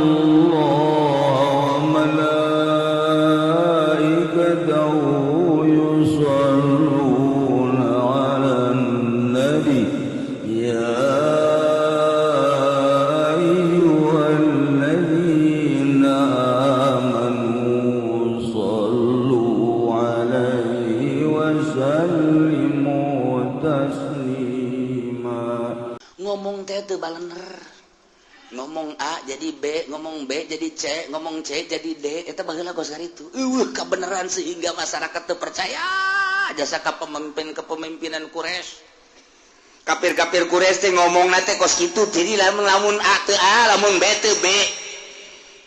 الله وملائكته يصلون على النبي يا أيها الذين آمنوا صلوا عليه وسلموا تسليما. Ngomong teh teu balener, ngomong A jadi B, ngomong B jadi C, ngomong C jadi D. Eta baheula kos itu eueuh kebenaran sehingga masyarakat teu percaya jasa ka pemimpin, kepemimpinan Quraisy. Kafir-kafir Quraisy teh ngomong teh kos kitu. Jadi lamun lamun A teu A, lamun B teu B,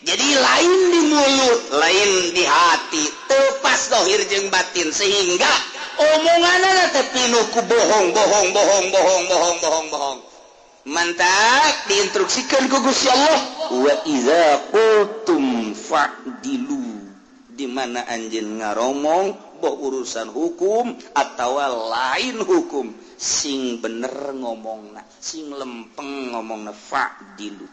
jadi lain di mulut, lain di hati, teu pas dohir jeung batin, sehingga omonganna teh pinuh ku bohong, bohong, bohong, bohong, bohong, bohong, bohong. Mantap diinstruksikan ku Gusti Allah, wa iza qultum fa'dilu. Di mana anjeun ngaromong, boh urusan hukum atau lain hukum, sing bener ngomongna, sing lempeng ngomongna, fa'dilu.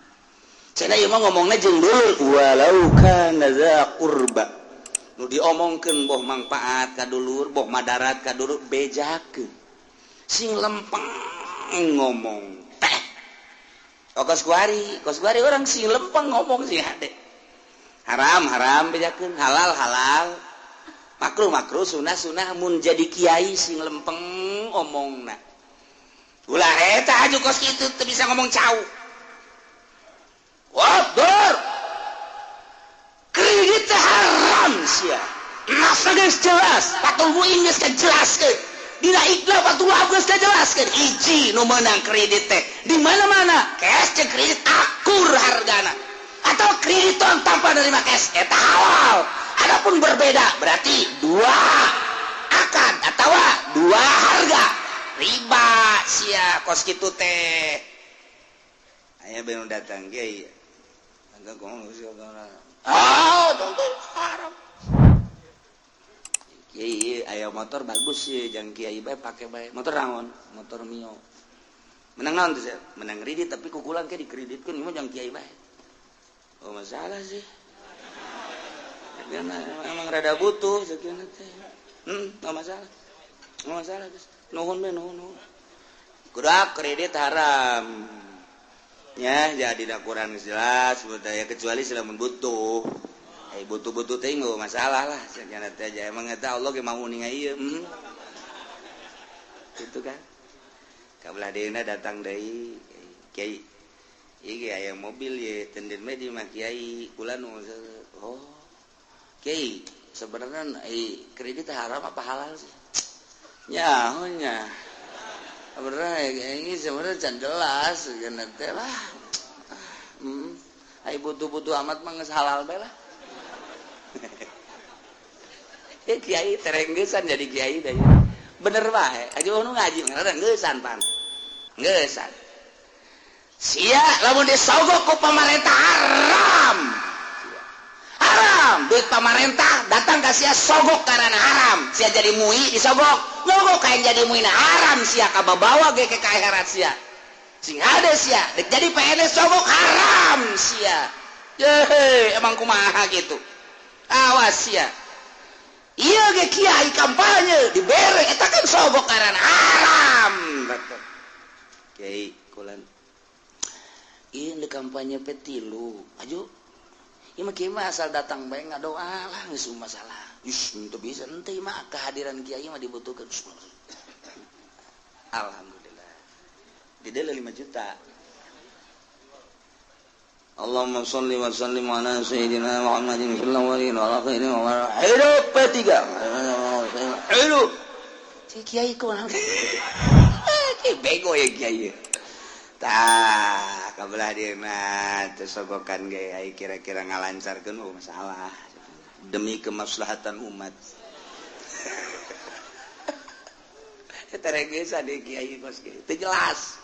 Cenah ieu mah ngomongna jeung dulur, walau kana za qurba. Nu diomongkeun boh mangpaat ka dulur, boh madarat ka dulur, bejakeun sing lempeng ngomong teh. Oh, kos kuari, kos kuari orang sing lempeng ngomong sing hade. Haram haram bejakeun, halal halal. Makruh makruh, sunah sunah. Mun jadi kiai sing lempeng omongna. Ulah eta aju kos kitu teu bisa ngomong cau. Wah, dor. Kredit teh haram sia. Nasa geus jelas, Fathul Muin geus jelaskeun. Dina Iqna Fathul Wahab geus jelaskeun. Hiji nu meunang kredit teh di mana-mana cash jeung kredit akur hargana atau kredit tanpa nerima cash eta halal. Adapun berbeda berarti dua akad atau dua harga, riba sia kos kitu teh. Aya belum datang kiai. Oh, haram. Kiai, aya motor bagus sih, jangan kiai bae pake bae. Motor naon? Motor Mio. Menang naon tuh? Menang kredit, tapi kukulan ke dikreditkeun mah jangan kiai bae. Oh, masalah sih. Karena emang rada butuh sekian teh. Enggak masalah. Enggak masalah, guys. Nuhun we, nuhun, nuhun. Kudu kredit haram. Ya, jadi dah kurang jelas budaya kecuali selama butuh. Eh, butuh-butuh teh nggak masalah lah. Sekian teh aja emang eta Allah ge mau ninga ieu. Gitu kan. Kabelah deuna datang deui kiai. Ieu aya mobil ye tenden mah di mah kiai kula nu. Oh. Kiai, sebenarnya kredit haram apa halal sih? Ya, nya. Sebenarnya ini sebenarnya can jelas sekian teh lah. Ai butuh-butuh amat mah geus halal bae lah. Ya kiai terenggesan jadi kiai deh. Bener bae, aja nu ngaji ngeusan pan. Ngeusan. Sia lamun disogok ku pamarentah haram. Haram, duit pamarentah datang ka sia sogok karena haram. Sia jadi MUI disogok. Nyogok kayak jadi MUI na haram sia kababawa ge ke akhirat sia. Sing hade sia, dek jadi PNS sogok haram sia. Yehe, emang kumaha gitu. Awas sia. Iya ge kiai kampanye dibere eta kan sogok karena haram. Kiai kulan. Ieu di kampanye P3. Aju. Ieu mah kiai mah asal datang bae ngadoa lah geus masalah. Ih, teu bisa henteu mah kehadiran kiai mah dibutuhkan. Alhamdulillah. Di 5 juta. Allahumma sholli wa sallim ala sayyidina Muhammadin fil awwalin wal akhirin wa hidup P3. Hidup. Si kiai kumaha? Ki bego ya kiai. Tah, kabelah dieuna teu sogokan ge ai kira-kira ngalancarkeun oh masalah demi kemaslahatan umat. Eta regesan di kiai kos kieu. Teu jelas.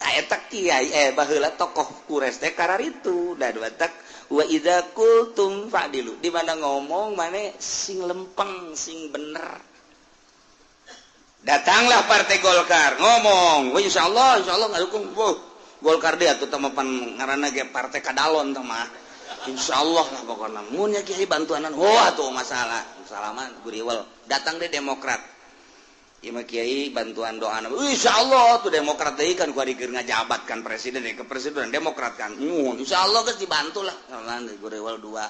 Eta kiai baheula tokoh Quraisy teh kararitu da batak wa idza qultum fa'dilu. Di mana ngomong mane sing lempeng, sing bener. Datanglah Partai Golkar ngomong, wah insyaallah ngadukung. Wah, Golkar dia tuh tama pan ngaranna ge partai kadalon tah mah. Insyaallah lah pokona mun nya kiai bantuanan. Wah tuh masalah. Salaman guriwel. Datang deh Demokrat. Ieu mah kiai bantuan doana. Insyaallah tuh Demokrat deui kan ku ari keur ngajabat kan presiden ke presiden Demokrat kan. Insyaallah geus dibantu lah. Salaman guriwel dua.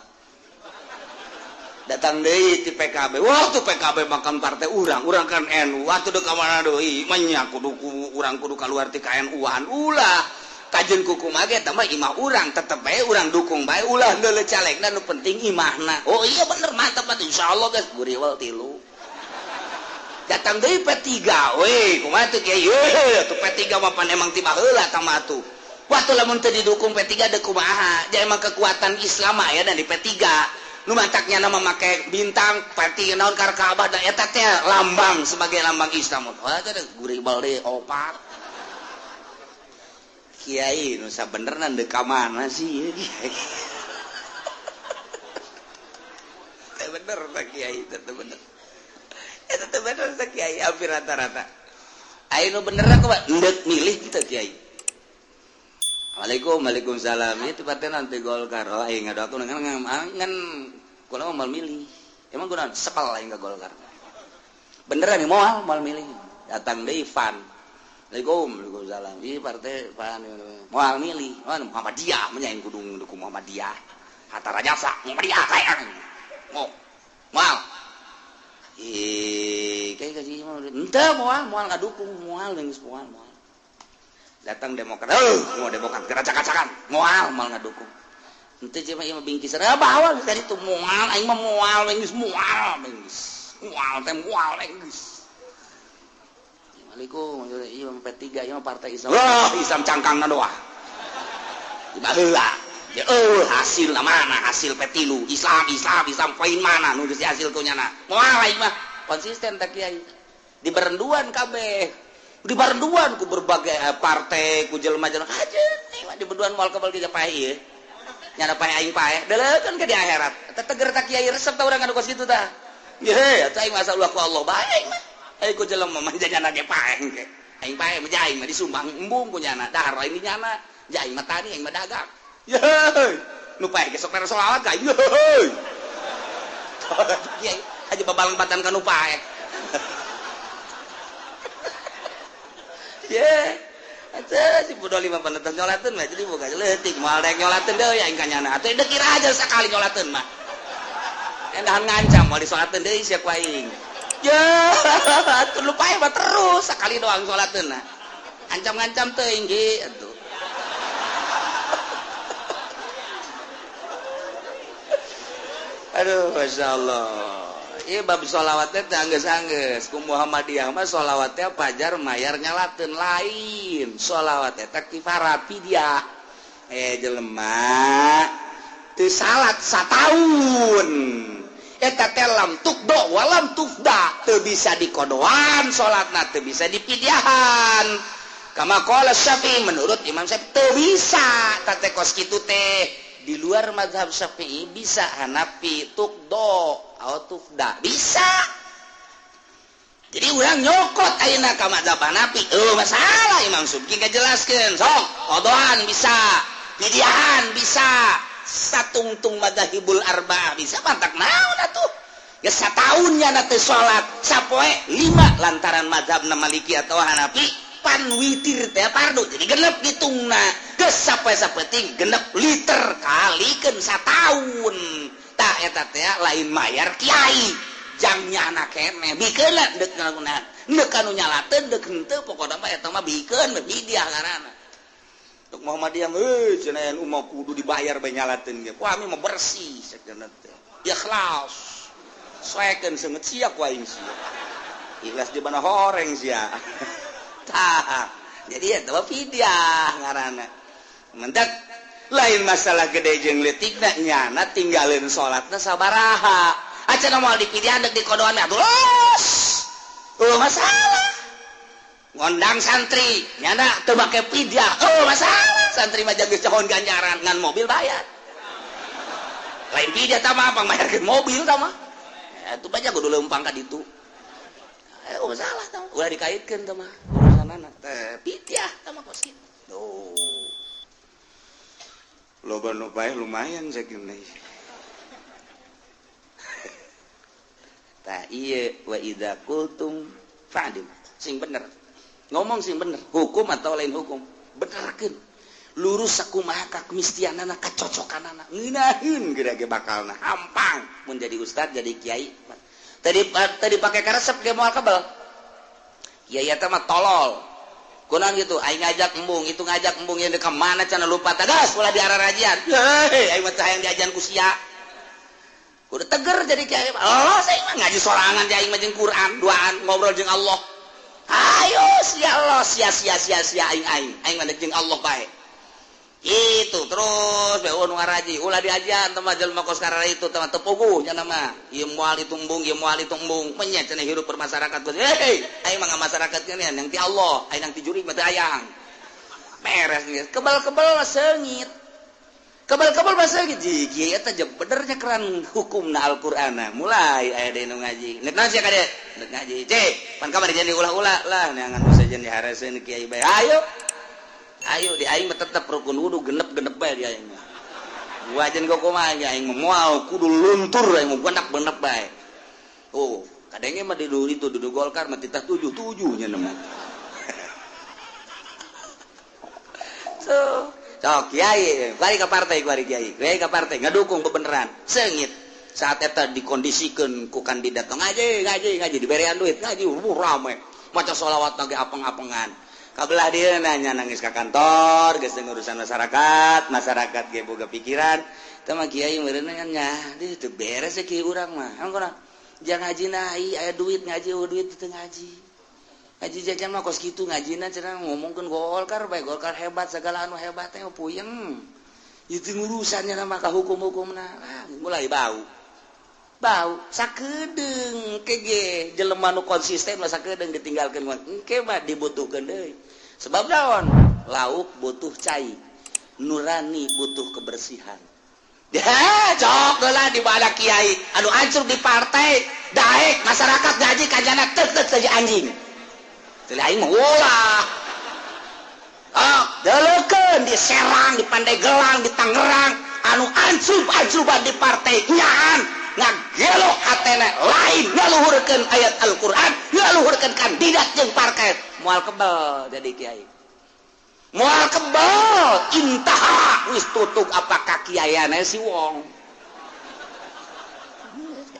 Datang deui ti PKB. Wah tuh PKB makan partai urang, urang kan NU. Wah tuh deuk ka mana deui? Manya kudu urang kudu kaluar ti KNU-an. Ulah. Kajeun kuku mah ge eta mah imah urang, tetep bae urang dukung bae ulah deuleu calegna nu penting imahna. Oh iya bener mantap atuh insyaallah geus guriwel tilu. Datang deui P3 we, kumaha tuh kiai? Tuh P3 mah pan emang ti baheula tah mah atuh. Wah tuh lamun teu didukung P3 deuk kumaha? Ja emang kekuatan Islam aya dan di P3. Nu mataknya nama make bintang parti naon kar Ka'bah da eta teh lambang sebagai lambang Islam. Wah teh guribal deui opat. Kiai nu sabenerna deuk ka mana sih ieu kiai? Teh bener teh kiai teh bener. Eta teh bener teh kiai hampir rata-rata. Aya nu bener kumaha deuk milih teh kiai. Assalamualaikum, waalaikumsalam. Itu partai nanti Golkar. Oh, aing ngadoakeun ngan kula mah moal milih. Emang kunaon sepal aing ka Golkar. Beneran nih moal milih. Datang deui Van. Assalamualaikum, waalaikumsalam. Ieu partai Van moal milih. Oh, Muhammadiyah mah aing kudu dukung Muhammadiyah. Hatta Rajasa Muhammadiyah kayak. Mau. Moal. Ih, kayak kasih mah henteu moal ngadukung, moal geus moal. Datang Demokrat, mau Demokrat geracak-gacakan, moal mal ngadukung. Henteu cuma ieu mah bingkis bawa tadi tuh moal, aing mah moal geus moal geus. Moal teh moal geus. Assalamualaikum, ieu mah P3, ieu mah partai Islam. Wah, Islam cangkangna doa. Di baheula. Ya hasil mana hasil P3 Islam Islam Islam poin mana nu geus hasil ku nyana. Moal aing mah konsisten teh kiai. Diberenduan kabeh. Di barenduan ku berbagai partai ku jelema-jelema aja mah di berduan moal kebal ge paeh ieu nyana paeh aing paeh deuleukeun ke di akhirat eta teger ta kiai resep ta urang anu kos kitu tah ye atuh aing masa ulah ku Allah bae aing mah aing ku jelema mah nyana ge paeh ge aing paeh mah aing mah disumbang embung ku nyana dahar aing di nyana ja aing mah tani aing mah dagang ye nu paeh ge sok mere selawat ka ye kiai aja babalempatan ka nu paeh. Ye, atuh si bodoh lima penetang nyolateun mah jadi boga leutik moal rek nyolateun deui aing ka nyana. Atuh deuk kira aja sakali nyolateun mah. Endahan ngancam moal disolateun deui sia ku aing. Ye, atuh lupa mah terus sakali doang solateun nah. Ancam-ngancam teuing ge atuh. Aduh, masyaallah. Ieu bab sholawatnya teh anggeus-anggeus ku Muhammadiyah mah sholawatnya pajar mayar nyalateun lain sholawat eta kifarat fidyah jelema teu salat sataun eta teh lam tukdo walam tufda teu bisa dikodoan salatna teu bisa dipidyahan kama qala Syafi'i menurut Imam Syafi'i teu bisa teh kos kitu teh di luar mazhab Syafi'i bisa Hanafi tukdo atau tufda bisa. Jadi urang nyokot ayeuna ka mazhab Hanafi masalah Imam Subki ngajelaskeun sok kodoan bisa pidyahan bisa satungtung madzhabul arba'ah bisa mantak naon atuh geus sataun nya teu salat sapoe 5 lantaran mazhabna Maliki atau Hanafi pan witir teh fardu jadi genep ditungna geus sapoe sapeting genep liter kalikeun sataun tah eta teh lain mayar kiai jang nyana keneh bikeun deuk ngalakunan deuk kanu nyalateun deuk henteu pokona mah eta mah bikeun bidiah ngaranna Tuk Muhammadiyah euy cenah nu mah kudu dibayar bae nyalateun ge ku ami mah bersih sakeuna teh ikhlas soekeun seungeut sia ku aing sia ikhlas di mana horeng sia. Tah, jadi eta mah fidyah ngaranna. Mendak lain masalah gede jeung leutikna nyana tinggalin salatna sabaraha. Acan moal dipidyan deuk dikodoan atuh los. Oh masalah. Ngondang santri nyana teu make fidyah. Oh masalah. Santri mah geus cahon ganjaran ngan mobil bayar. Lain fidyah tah mah pangmayarkeun mobil tah mah. Atuh banyak kudu leumpang ka ditu. Oh masalah tah ulah dikaitkeun tah mah urusanana teh fidyah tah mah kos kitu. Tuh. Loba nu paeh lumayan sakieu. Tah ieu wa idza qultum fa'dil. Sing bener. Ngomong sing bener, hukum atau lain hukum, benerkeun. Lurus sakumaha kamistianana kacocokanana. Ngeunaheun geura ge bakalna hampang mun jadi ustad jadi kiai. Tadi pake karesep ge moal kebel. Kiai eta mah tolol. Kunaon gitu, aing ngajak embung, itu ngajak embung yang ka mana cenah lupa tagas ulah diararajian. Heuh, aing mah teh hayang diajan ku sia. Kudu teger jadi kiai. Allah saya mah ngaji sorangan di aing mah jeung Quran, duaan ngobrol jeung Allah. Ayo sia Allah sia sia sia sia aing aing aing mah jeung Allah bae. Itu terus bae nu ngaraji ulah diajan teh mah jelema kos karara itu teh teu puguh nya mah. Ieu moal itu embung, ieu moal itu embung. Menya cenah hirup bermasyarakat. Hei, aing mah masyarakat geuneun yang ti Allah, aing nang ti jurig mah teu hayang. Beres geus. Kebal-kebal seungit. Kebal-kebal mah seungit. Kieu eta benernya keran hukumna Al-Qur'ana. Mulai aya deui nu ngaji. Nek naon sia kade? Nek ngaji. Cek, pan kamari jadi ulah-ulah lah neangan nu sejen dihareseun kiai bae. Ayo. Ayo di aing mah tetep rukun wudu genep-genep bae di aing mah. Wajan kok kumaha aing mah moal kudu luntur aing mah genep-genep bae. Oh, kadenge mah di dulu itu dudu Golkar mah titah 77 nya mah. So, sok kiai, bari ka partai kuari kiai. Kiai ka partai ngadukung bebeneran. Seungit. Saat eta dikondisikeun ku kandidat ngaji, ngaji, ngaji diberean duit, ngaji rame. Maca sholawat ge apeng-apengan. Kabelah dia nanya nangis ke kantor, geus ngurusan masyarakat, masyarakat ge boga pikiran. Teh mah kiai meureun nya, deui teu beres ya kiai urang mah. Emang kunaon? Jangan ngaji na, aya duit ngaji, eueuh duit teu ngaji. Ngaji jajan mah kos kitu ngajina cenah ngomongkeun Golkar bae, Golkar hebat segala anu hebat teh puyeng. Itu ngurusannya mah ka hukum-hukumna. Ah, mulai bau. Bau sakedeung kege jelema nu konsisten mah sakedeung ditinggalkeun mah engke mah dibutuhkeun deui. Sebab naon? Lauk butuh cai, nurani butuh kebersihan. Ya, cok lah di bala kiai anu hancur di partai, daek masyarakat gaji kajana tek-tek saja anjing. Teu aing mah ulah. Ah, deleukeun di Serang, di Pandeglang, di Tangerang anu ancrub-ancruban di partai nyaan. Ngagelo hatena lain ngaluhurkeun ayat Al-Qur'an, ngaluhurkeun kandidat jeung partai. Moal kebel jadi kiai. Moal kebel intaha wis tutug apakah kiaiana si wong.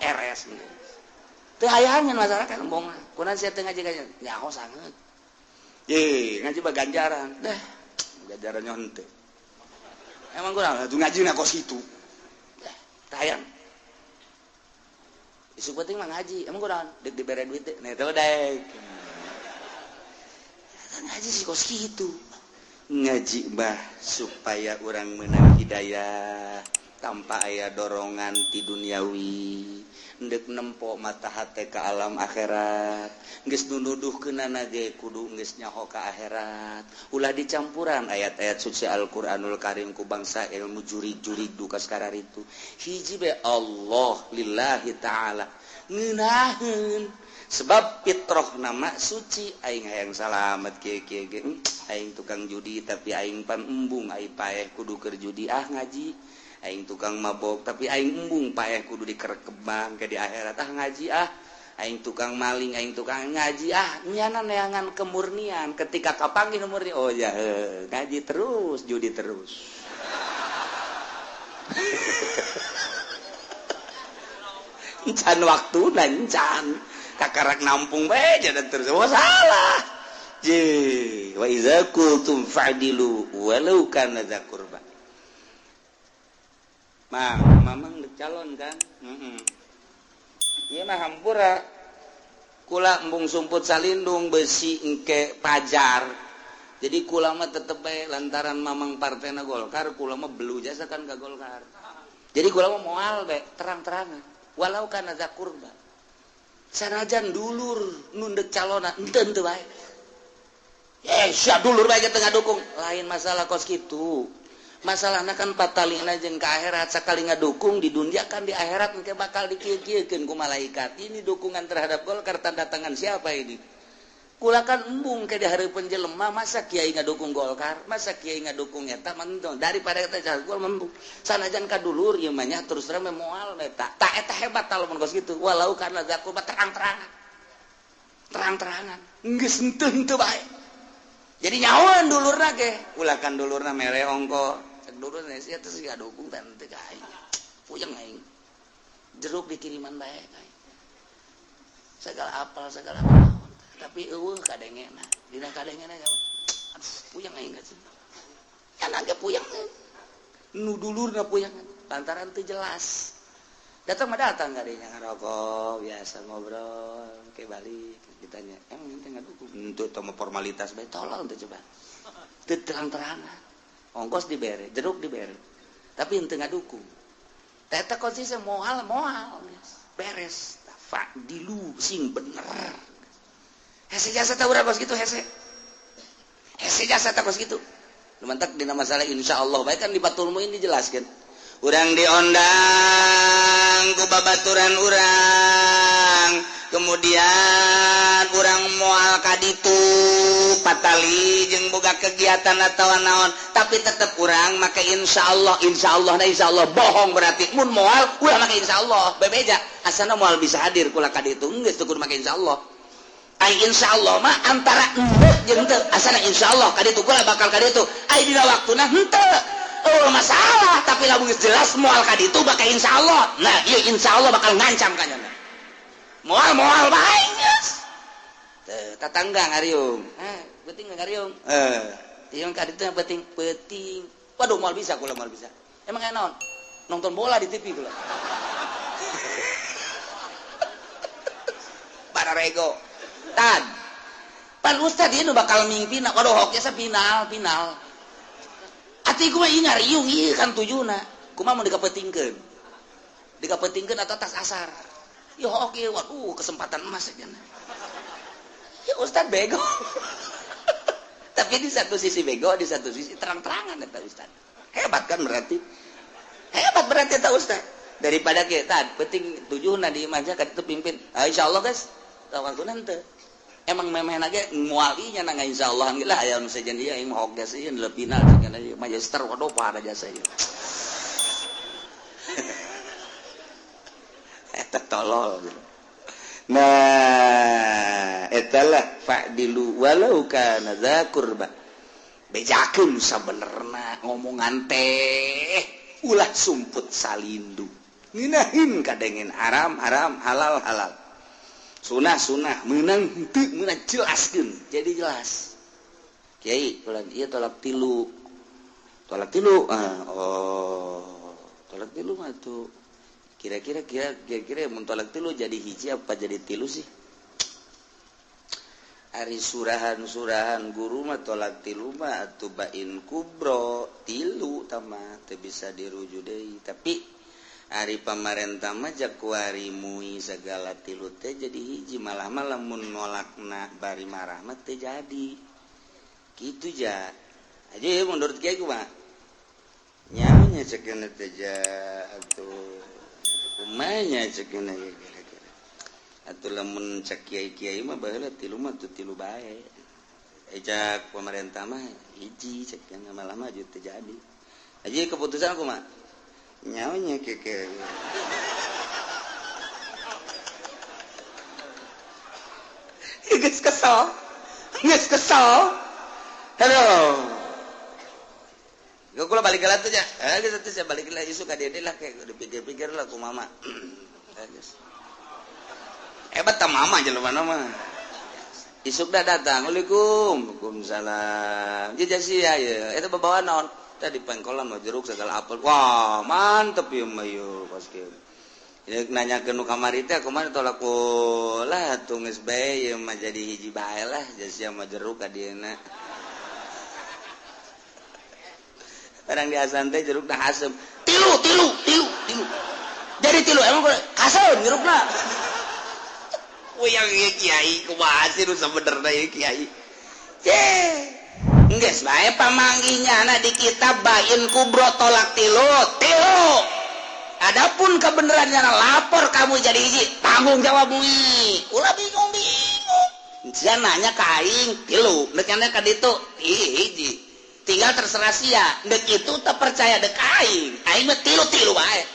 RS. Teu hayangan masyarakat embong. Kunaon sia teu ngaji ganjaran? Nyaho sanget. Ye, ngaji mah ganjaran. Dah, ganjaran henteu. Emang kurang atuh ngajina kos kitu. Dah, teu hayang. Isu penting mah ngaji, emang kurang dek dibere duit deh, nah itu dek. Ngaji sih kos kitu. Ngaji bah supaya orang menang hidayah tanpa aya dorongan ti duniawi, ndek nempo mata hate ka alam akhirat, geus nuduhkeunana ge kudu geus nyaho ka akhirat. Ulah dicampuran ayat-ayat suci Al-Qur'anul Karim ku bangsa ilmu jurig-jurig duka sakararitu. Hiji be Allah lillahi ta'ala ngeunaheun sebab fitrah nama suci aing hayang salamet kieu kieu ge aing tukang judi tapi aing pan embung aing paeh kudu keur judi ah ngaji aing tukang mabok tapi aing embung paeh kudu dikerekebang ke di akhirat ah ngaji ah aing tukang maling aing tukang ngaji ah nyana neangan kemurnian ketika kapanggih murni oh ya ngaji terus judi terus. Encan waktu encan kakarak nampung bae jadi terus oh salah. Je wa iza qultum fa'dilu walau kana dza qurba. Ma, mamang calon kan? Ieu mah hampura. Kula embung sumput salindung besi engke pajar. Jadi kula mah tetep bae lantaran mamang partena Golkar, kula mah belu jasa kan ka Golkar. Jadi kula mah moal bae terang-terangan. Walau kana dza qurba. Sanajan dulur nundek calona henteu henteu bae. Sia dulur bae teu ngadukung. Lain masalah kos kitu. Masalahna kan patalina jeung ka akhirat sakali ngadukung di dunia kan di akhirat engke bakal dikieu-kieukeun ku malaikat. Ini dukungan terhadap Golkar tanda tangan siapa ini? Kula kan embung ke di hareupeun jelema, masa kiai ngadukung Golkar, masa kiai ngadukung eta mah, daripada eta jago embung. Sanajan ka dulur ieu mah nya, terus terang moal eta. Tak eta hebat lamun kos kitu. Walau kana zakur terang-terangan. Terang-terangan. Geus henteu henteu bae. Jadi nyahoan dulurna ge, ulah kan dulurna mere ongko. Cek dulurna sia teh ngadukung teh henteu ka aing. Puyeng aing. Jeruk dikiriman bae aing. Segala apal segala apal. Tapi eueuh kadengena, dina kadengena aduh puyeng aing geus. Kan ge puyeng. Nu dulurna puyeng lantaran teu jelas. Datang mah datang kadinya ngarokok biasa ngobrol ke balik ditanya, "Emang ente ngadukung?" Henteu teh mah formalitas bae, tolol teh coba. Teu terang-terangan. Ongkos dibere, jeruk dibere. Tapi henteu ngadukung. Teh eta konsisten moal moal beres. Fa'dilu sing bener. Hese jasa tah urang kos kitu hese. Hese jasa tah kos kitu. Lumantak dina masalah insyaallah bae kan di Fathul Muin dijelaskeun. Urang diondang ku babaturan urang, kemudian urang moal ka ditu patali jeung boga kegiatan atawa naon, tapi tetep urang make insyaallah, insyaallah na insyaallah bohong berarti. Mun moal ulah make insyaallah, bebeja asana moal bisa hadir kula ka ditu geus teu kudu make insyaallah. Ai insyaallah mah antara henteu jeung teu, asana insyaallah ka ditu kula bakal ka ditu. Ai dina waktuna henteu. Oh masalah, tapi lamun geus jelas moal ka ditu bakal insyaallah. Nah, ieu insyaallah bakal ngancam ka nyana. Moal moal bae geus. Teu tatangga ngariung. Penting ngariung. Ieu ka ditu yang penting penting. Waduh moal bisa kula moal bisa. Emang aya naon? Nonton bola di TV kula. Bararego. Tan. Pan ustad ieu nu bakal mingpina, waduh hoki asa final final. Ati kumaha ieu ngariung ieu kan tujuna. Kumaha mun dikapetingkeun? Dikapetingkeun atau tas asar. Ieu hoki waduh kesempatan emas cenah. Ya ustad bego. Tapi di satu sisi bego, di satu sisi terang-terangan eta ustad. Hebat kan berarti? Hebat berarti eta ustad. Daripada kita penting tujuhna di imah ka ditu pimpin. Ah insyaallah guys, tawakkul henteu. Emang memeh lagi mualinya nang insyaallah lah aya nu sejen ieu aing mah hoge sih lebih final cenah ieu magister waduh pada jasa ieu. Eta tolol gitu. Nah, eta lah fa'dilu walau kana dza qurba. Bejakeun sabenerna ngomongan teh ulah sumput salindu. Ngeunaheun kadengen haram haram halal halal. Sunah sunah meunang henteu meunang jelaskeun jadi jelas. Kiai kula ieu tolak tilu. Tolak tilu. Oh, tolak tilu mah tuh. Kira-kira kira-kira mun tolak tilu jadi hiji apa jadi tilu sih? Ari surahan-surahan guru mah tolak tilu mah atuh bain kubro tilu tah mah teu bisa dirujuk deui. Tapi ari pamarentah mah jakuari mui segala tilu teh jadi hiji, malah mah lamun nolakna bari marah mah teu jadi. Kitu ja. Aja ya menurut kiai kumaha? Nyahonya cekeuna teh ja atuh kumanya cekeuna ge kira-kira. Atuh lamun cek kiai-kiai mah baheula tilu mah teu tilu bae. Cek pamarentah mah hiji cekeuna malah mah teu jadi. Aja keputusan kumaha? Nyaonya keke. Geus kesel. Geus kesel. Halo. Gua kula balik heula tuh nya. Geus atuh sia balik heula isuk ka dede lah kayak dipikir-pikir lah ku mama. Geus. Hebat ta mama jelema mah. Isuk dah datang. Waalaikum. Waalaikumsalam. Jajah sia ye. Eta babawa naon? Tadi pengkolan mah jeruk segala apel. Wah, mantep ieu mah ieu pas kieu. Ieu nanya ke nu kamari teh kumaha tolak lah atuh geus bae ieu mah jadi hiji bae lah jasa mah jeruk ka dieuna. Barang di asan teh jerukna asem. Tilu tilu tilu tilu. Jadi tilu emang kasem jerukna. Uyang ieu kiai kumaha sih nu sabenerna ieu kiai. Ceh. Geus bae pamanggihnya na di kitab bain kubro tolak tilu tilu. Adapun kebenarannya lapor kamu jadi hiji, tanggung jawab mui. Ulah bingung-bingung. Sia nanya ka aing tilu, dek nanya ka ditu hiji. Tinggal terserah sia, dek itu teu percaya dek aing. Aing mah tilu-tilu bae.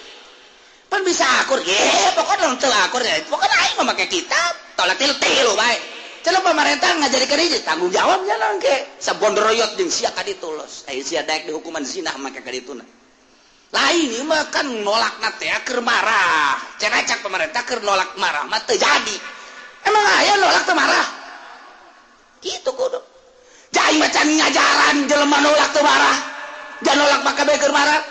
Pan bisa akur ge, pokokna teu akur ya. Pokokna aing mah make kitab, tolak tilu-tilu bae. Cenah pemerintah ngajarikeun hiji, tanggung jawabnya nangke. Sabondoroyot jeung sia ka ditu los. Aya sia daek dihukuman zina make ka dituna. Lain ieu mah kan nolakna teh keur marah. Cenah pemerintah keur nolak marah mah teu jadi. Emang aya nolak teu marah? Kitu kudu. Jai macan ngajaran jelema nolak teu marah. Jangan nolak maka bae keur marah.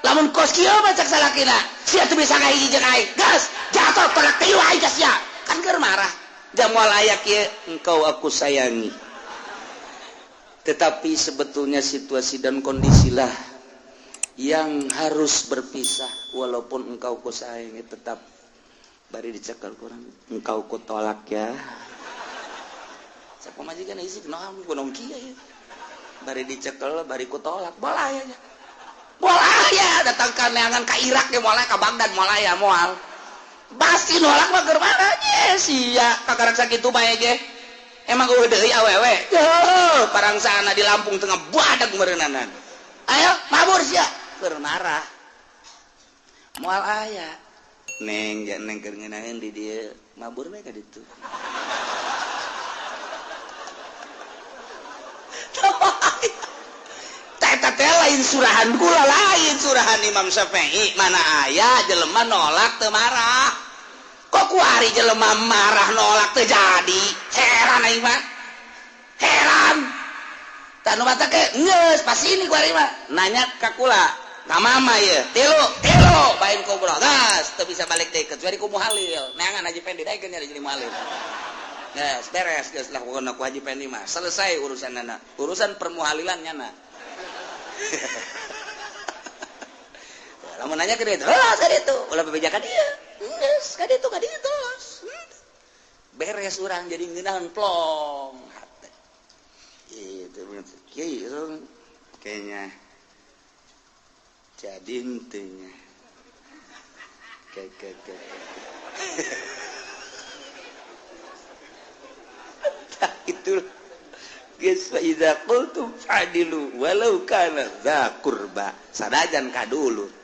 Lamun kos kieu mah cek salakina, sia teu bisa ngahiji jeung aing. Gas, jatuh tolak tilu aing ka sia. Kan keur marah. Jamual aya kieu, engkau aku sayangi. Tetapi sebetulnya situasi dan kondisilah yang harus berpisah, walaupun engkau ku sayangi tetap bari dicekal kurang engkau ku tolak ya. Siapa majikan isi kunaon kunaon kieu ya. Bari dicekel bari ku tolak bola ya. Bola ya datang ka neangan ka Irak ge moal ka Baghdad moal ya moal. Pasti nolak mah keur mana ye sia kakarak sakitu bae ge. Emang eueuh deui awewe. Heuh parangsana di Lampung tengah badag meureunana. Ayo mabur sia keur marah. Moal aya. Neng ja neng keur ngeunaheun di dieu mabur we ka ditu. Eta teh lain surahan kula, lain surahan Imam Syafi'i. Mana aya jelema nolak teu marah. Kok kuari jelema marah nolak teu jadi. Heran aing mah. Heran. Tah nu mata ke geus pas ini kuari mah nanya ka kula, ka mama ieu, tilu, tilu bain kubro. Gas teu bisa balik deui kecuali ku muhalil. Neangan Haji Pendi daekeun jadi muhalil. Geus beres geus lah pokona ku Haji Pendi mah. Selesai urusanana. Urusan permuhalilan nyana. Lamun nanya ke dia, "Lah, ka ditu, ulah bebeja ka dieu." Geus, ka ditu, ka ditu. Beres urang jadi ngeunaheun plong hate. Itu kieu kayaknya. Jadi intinya. Ke. Itu geus fa idza qultum fa'dilu walau kana dza qurba. Sanajan ka dulu.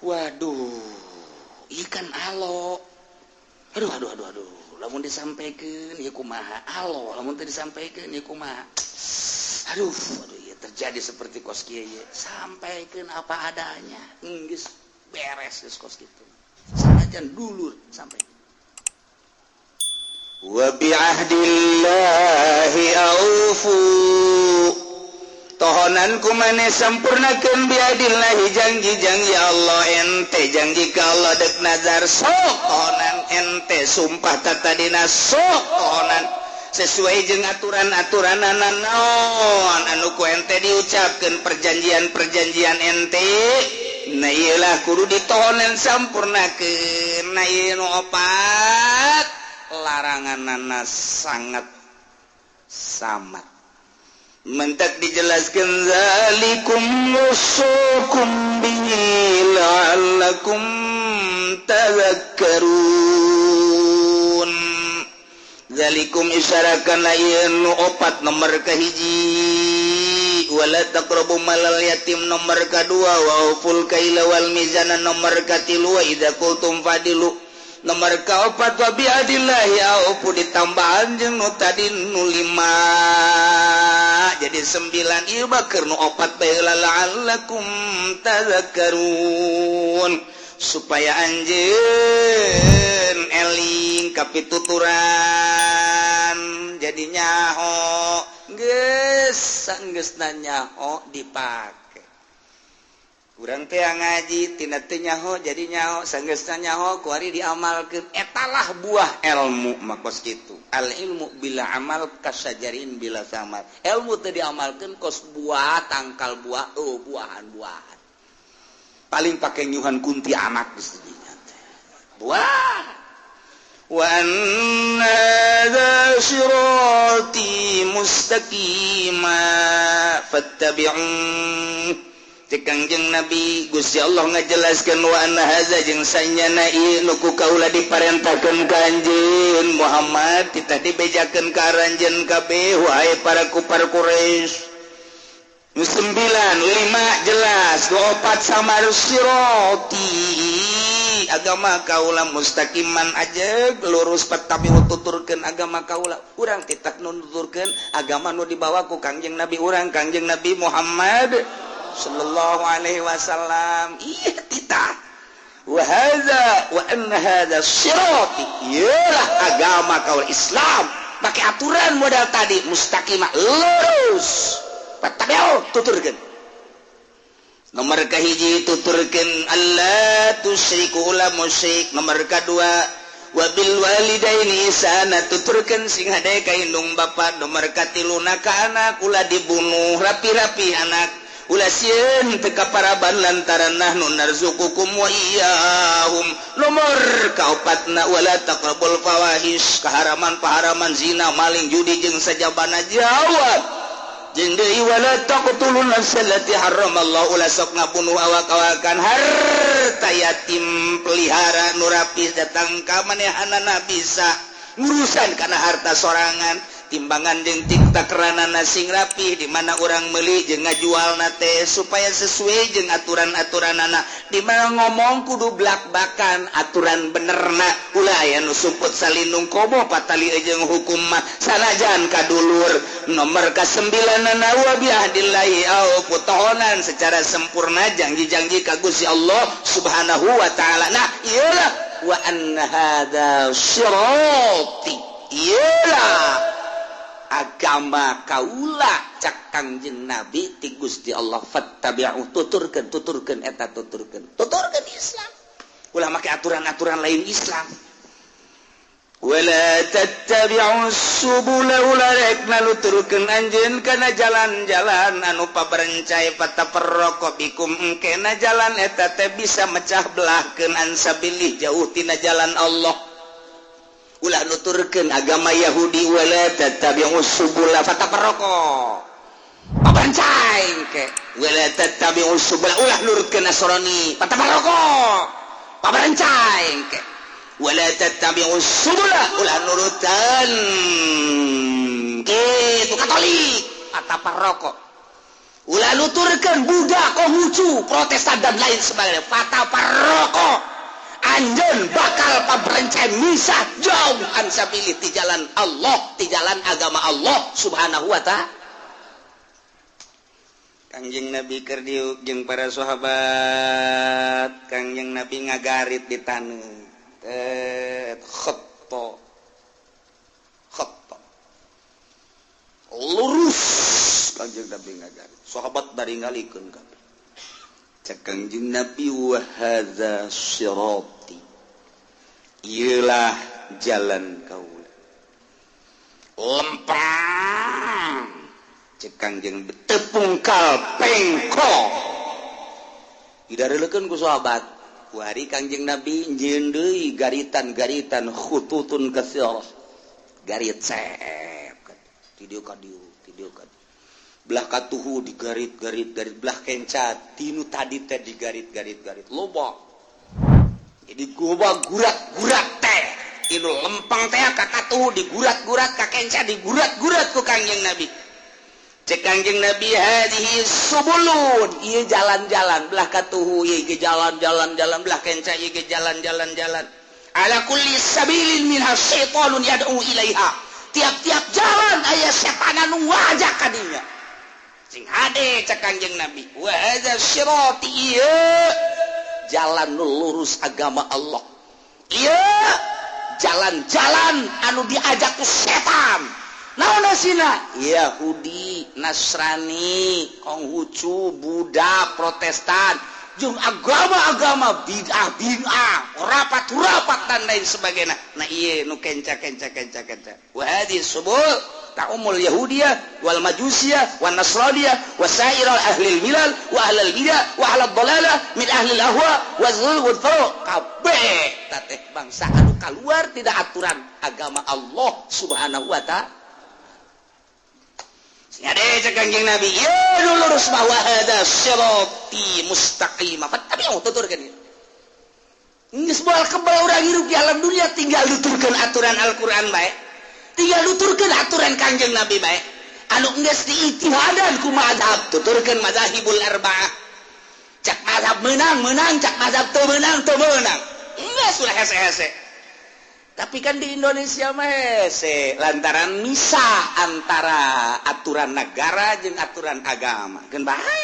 Waduh, ikan alo. Aduh. Lamun disampaikeun ieu kumaha? Alo, lamun teu disampaikeun ieu kumaha? Aduh, ieu terjadi seperti kos kieu ieu. Sampaikeun apa adanya. Geus beres geus kos kitu. Sanajan dulur sampai. Wa bi'ahdillahi aufu. Tohonan kumane sempurnakeun biadillahi janji-janji Allah ente janji ka Allah dek nazar sok tohonan ente sumpah tatadina sok tohonan sesuai jeung aturan-aturanana naon anu ku ente diucapkeun perjanjian-perjanjian ente nah ieu lah kudu ditohonan sampurnakeun nah ieu nu opat laranganana sangat samat mentak dijelaskan zalikum wasukum bihi la'allakum tadhakkarun. Zalikum isyarakan ieu nu opat nomor kahiji wala taqrabu malal yatim nomor kadua wa auful kaila wal mizana nomor katilu wa idza qultum fadilu nomor kaopat wa biadillahi aufu ditambahan jeung nu tadi nu 5 jadi 9 ieu baker nu opat bae la'allakum tadhakkarun supaya anjeun eling kapituturan jadi nyaho geus sanggeusna nyaho dipake urang teh ngaji tina teu nyaho jadi nyaho sanggeusna nyaho kuari diamalkeun etalah buah ilmu mah kos kitu al ilmu bila amal kasajarin bila samar ilmu teu diamalkeun kos buah tangkal buah oh buahan-buahan paling pake nyuhan kunti anak geus dinya teh buah wa anna hadza sirati mustaqima fattabi'u Cek Kangjeng Nabi, Gusti Allah ngajelaskeun, wa anna hadza, jeung sanyana ieu nu ku kaula diparentahkeun ka anjeun Muhammad, titah dibejakeun ka aranjeun kabeh, wahai para kufar Quraisy. Sembilan lima jelas, dua opat samar. Siroti, agama kaula, mustaqiman aja lurus. Fattabi'u, tuturkeun agama kaula. Urang titah nuturkeun agama nu dibawa ku Kangjeng Nabi urang, Kangjeng Nabi Muhammad sallallahu alaihi wasallam. Iya, titah wa hadza wa anna hadza sirati, iyalah agama kaula Islam, pakai aturan modal tadi, mustaqimah, lurus. Fattabi'u, tuturkeun. Nomor kahiji, tuturkeun alla tusyriku, ulah musyrik. Nomor kadua, wabil walidaini ihsana, tuturkeun sing hade ka indung bapa. Nomor katiluna, ka anak ulah dibunuh, rapi-rapi anak, ulah sieun teu kaparaban lantaran nahnu narzuqukum wa iyyahum. Nomor kaopatna, wala taqrabul fawahish, kaharaman paharaman, zina, maling, judi jeung sajabana jawab. Jeung deui, wala taqtulun nafsa allati harramallahu, ulah sok ngabunuh awak-awakan. Harta yatim pelihara nu rapih, datang ka manehanana, bisa ngurusan kana harta sorangan. Timbangan jeung takaranana sing rapih, di mana urang meuli jeung ngajualna teh supaya sesuai jeung aturan-aturanana. Di mana ngomong kudu blak-bakan aturan benerna, ulah aya nu sumput salindung komo patali jeung hukum mah sanajan kadulur. Nomor ka-9 wa bi ahdillahi aufu, tohonan secara sempurna janji-janji ka Gusti Allah Subhanahu wa taala. Nah, iyalah, wa anna hadza sirati, iyalah agama kaula, cak Kangjeng Nabi ti Gusti Allah, fattabi'u, tuturkeun, tuturkeun eta, tuturkeun, tuturkeun Islam, ulah make aturan-aturan lain Islam. Wala tattabi'u subula, ulah rek naluturkeun anjeun kana jalan-jalan anu paberencai. Fatafarraqu bikum, engkena jalan eta teh bisa mecah belahkeun, an sabilih, jauh tina jalan Allah. Ulah nuturkeun agama Yahudi, wala tattabi'u subula fatafarraqu, paberencai ke. Wala tattabi'u subula, ulah nurutkeun Nasrani, fatafarraqu, paberencai ke. Wala tattabi'u subula, ulah nurutan kitu Katolik, fatafarraqu. Ulah nuturkeun Buddha, Konghucu, Protestan dan lain sebagainya, fatafarraqu, anjeun bakal paberencai, misah jauh, an sabilih, di jalan Allah, di jalan agama Allah Subhanahu wa ta'ala. Kangjeng Nabi keur diuk jeung para sahabat, Kangjeng Nabi ngagarit di taneuh. Tet khatto khatto lurus. Kangjeng Nabi ngagarit, sahabat dari ngalikeun kabeh. Cek Kangjeng Nabi, wa hadza sirati, iyalah jalan kaula, lempang. Cek Kangjeng, teu pungkal pengkok. Didareulekeun ku sahabat. Kuari Kangjeng Nabi nyieun deui garitan-garitan, khututun katsirah, garit sep ti dieu ka dieu, ti dieu ka dieu, belah katuhu digarit garit garit, belah kenca tinu tadi teh digarit garit garit, loba. Jadi goba gurat-gurat teh tinu lempang teh ka katuhu digurat-gurat, ka kenca digurat-gurat ku Kangjeng Nabi. Cek Kangjeng Nabi, hadhihi subulun, ieu jalan-jalan, belah katuhu ieu ge jalan-jalan jalan, belah kenca ieu ge jalan-jalan jalan. Ala kulli sabilin minha syaitanun yad'u ilaiha, tiap-tiap jalan aya setan anu ngajak ka dinya. Sing hade, cek Kangjeng Nabi, wa hadza sirati, ieu jalan nu lurus agama Allah, ieu jalan-jalan anu diajak ku setan. Naon asina? Yahudi, Nasrani, Konghucu, Buddha, Protestan, jeung agama-agama bid'ah bid'ah, rapat-rapat dan lain sebagainya. Nah, ieu nu kenca kenca kenca kenca. Wa hadhihi subul ta'umul yahudiyah wal majusiyah wan nasraniyah wa sa'iral ahlil milal wa ahlil bidah wa ahlad dalalah min ahlil ahwa wa dzul wal furuq, kabeh tateh bangsa anu kaluar tidak aturan agama Allah Subhanahu wa ta'ala. Sing cek Kanjeng Nabi, ieu nu lurus mah wa hadza sirati mustaqim. Fattabi'u, tuturkeun ieu. Geus moal kebal urang hirup di alam dunia, tinggal nuturkeun aturan Al-Qur'an bae. Tinggal nuturkeun aturan Kanjeng Nabi bae. Anu geus diijtihadan ku mazhab, tuturkeun mazahibul arba'ah. Cak mazhab menang, menang, cak mazhab teu menang, teu menang. Geus ulah hese-hese. Tapi kan di Indonesia mah hese lantaran misah antara aturan negara jeung aturan agama. Keun bae.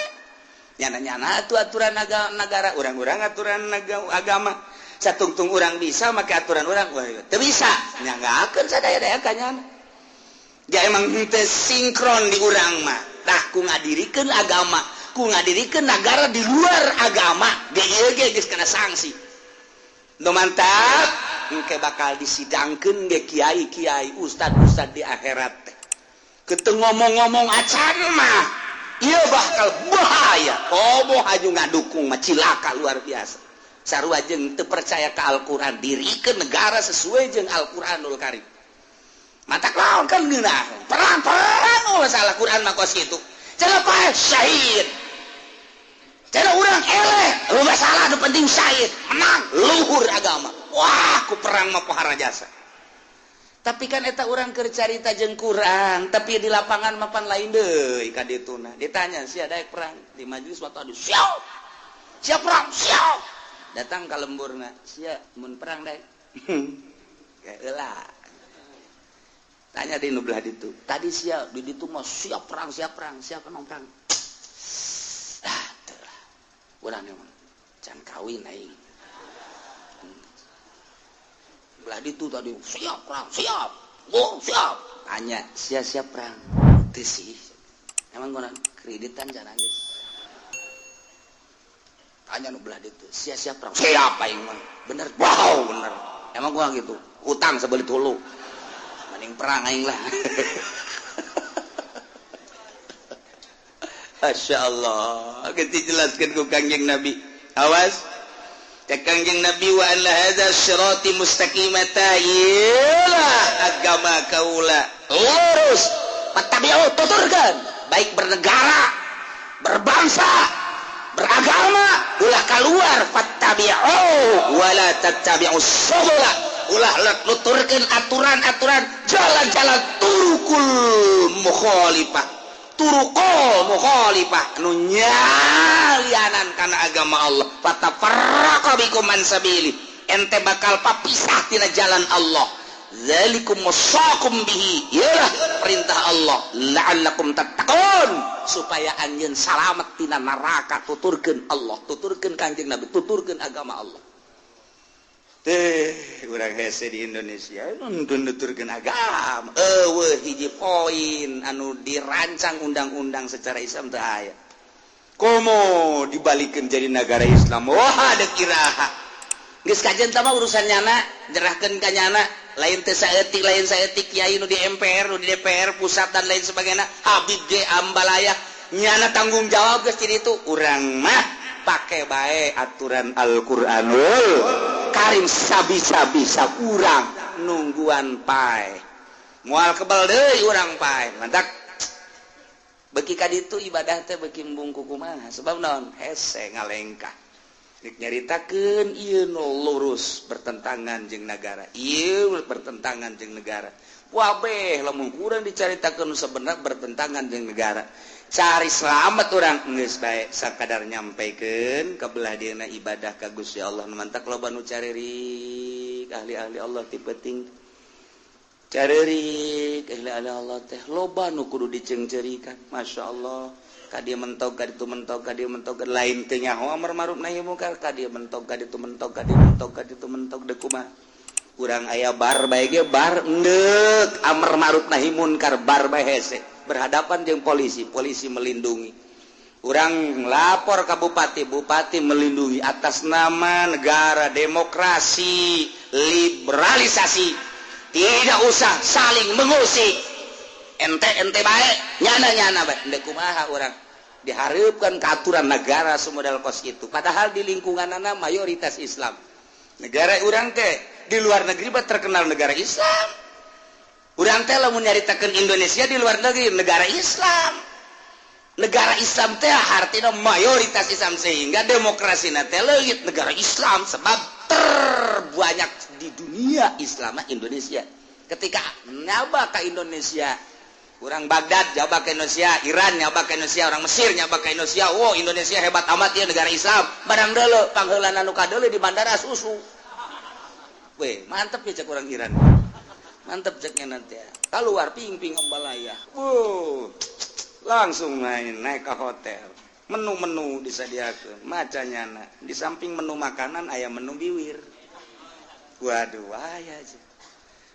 Nyana-nyana atuh aturan negara, urang-urang aturan agama. Satungtung urang bisa make aturan urang, wah teu bisa. Nyanggakeun sadaya-daya ka nyana. Ja emang henteu sinkron di urang mah. Tah ku ngadirikeun agama, ku ngadirikeun negara di luar agama, ge ieu ge geus kena sanksi. Nu mantap, engke bakal disidangkeun ge kiai-kiai, ustad-ustad di akhirat teh. Keteu ngomong-ngomong acan mah, ieu bakal bahaya. Komo haju ngadukung mah cilaka luar biasa. Sarua jeung teu percaya ka Al-Qur'an, dirikeun negara sesuai jeung Al-Qur'anul Karim. Matak lawan kan geunah. Perang-perang oh masalah Quran mah kos kitu. Cenah paeh syahid. Cenah urang eleh, lu masalah nu penting syahid, menang luhur agama. Wah, ku perang mah pohara jasa. Tapi kan eta urang keur carita jeung kurang, tapi di lapangan mah pan lain deui ka dituna. Ditanya sia daek perang di majelis mah tadi siap. Siap perang, siap. Datang ka lemburna, sia mun perang daek. Heula. Tanya di nu belah ditu. Tadi sia di ditu mah siap perang, siap perang, siap menang perang. Ah, teu lah. Urang mah can kawin aing. Belah ditu tadi siap perang, siap. Oh, siap. Tanya, sia siap perang. Teu sih. Emang gua kreditan can geus. Tanya nu belah ditu, sia siap perang. Siap aing mah. Bener. Wow, bener. Emang gua gitu. Utang sebelit hulu. Mending perang aing lah. Masya Allah. Kita jelaskan ku Kangjeng Nabi. Awas. Cek Kangjeng Nabi wa anna hadza sirati mustaqimata. Iyalah agama kaula lurus. Fattabi'u, tuturkan. Baik bernegara, berbangsa, beragama, ulah keluar fattabi'u wala tattabi'us subula. Ulah nuturkeun aturan-aturan jalan-jalan turukul mukhalifah, turukul mukhalifah nu nyalianan kana agama Allah. Fatafarraqa bikum an sabili, ente bakal papisah tina jalan Allah. Zalikum wasaqum bihi, iyalah perintah Allah, la'allakum tattaqun, supaya anjeun salamet tina neraka. Tuturkeun Allah, tuturkeun Kanjeng Nabi, tuturkeun agama Allah. Teh urang hese di Indonesia nuntun nuturkeun agama. Eueuh hiji poin anu dirancang undang-undang secara Islam teu aya. Komo dibalikeun jadi negara Islam. Wah, deuk iraha. Geus kajen tah mah urusan nyana, nyerahkeun ka nyana, lain teu saeutik, lain saeutik kiai nu di MPR, nu di DPR pusat dan lain sebagainya. Habib ge ambalaya, nyana tanggung jawab geus jadi itu. Urang mah pake bae aturan Al-Qur'anul Karim sabisa-bisa urang nungguan pae. Moal kebal deui urang pae. Mantak beki ka ditu ibadah teh beki embung kumaha sebab naon? Hese ngalengkah. Rek nyaritakeun ieu nu lurus bertentangan jeung negara. Ieu bertentangan jeung negara. Wabeh lamun kurang dicaritakeun nu sebenarnya bertentangan jeung negara. Cari selamat orang geus bae sakadar nyampaikan ka belah dieuna ibadah ka Gusti Allah. Mantak loba nu caririk ahli-ahli Allah ti penting. Caririk ahli-ahli Allah teh loba nu kudu diceungceurikan. Masya Allah. Ka dieu mentok ka ditu mentok ka dieu mentok lain teu nyaho amar ma'ruf nahi mungkar, ka dieu mentok ka ditu mentok ka dieu mentok ka ditu mentok deuk kumaha. Urang aya bar bae ge bar endeuk amar ma'ruf nahi munkar bar bae hese. Berhadapan jeung polisi, polisi melindungi. Urang lapor ke bupati, bupati melindungi atas nama negara demokrasi, liberalisasi. Tidak usah saling mengusik. Ente-ente bae, nyana-nyana bae. Endek kumaha urang diharapkan ke aturan negara semodal kos itu. Padahal di lingkunganana mayoritas Islam. Negara urang teh di luar negeri mah terkenal negara Islam. Urang teh lamun nyaritakeun Indonesia di luar negeri negara Islam. Negara Islam teh artinya mayoritas Islam sehingga demokrasi teh leungit negara Islam sebab terbanyak di dunia Islam Indonesia. Ketika nyaba ke Indonesia, orang Baghdad nyaba ke Indonesia, Iran nyaba ke Indonesia, orang Mesir nyaba ke Indonesia, wow Indonesia hebat amat ya negara Islam. Barang deuleu pangheulana nu kadeuleu di bandara susu. Weh, mantep ya cek orang Iran. Mantep ceknya nanti ya. Keluar ping-ping ambalaya. Wow, langsung main naik ke hotel. Menu-menu disediakan, macanya di samping menu makanan aya menu biwir. Waduh, aya aja.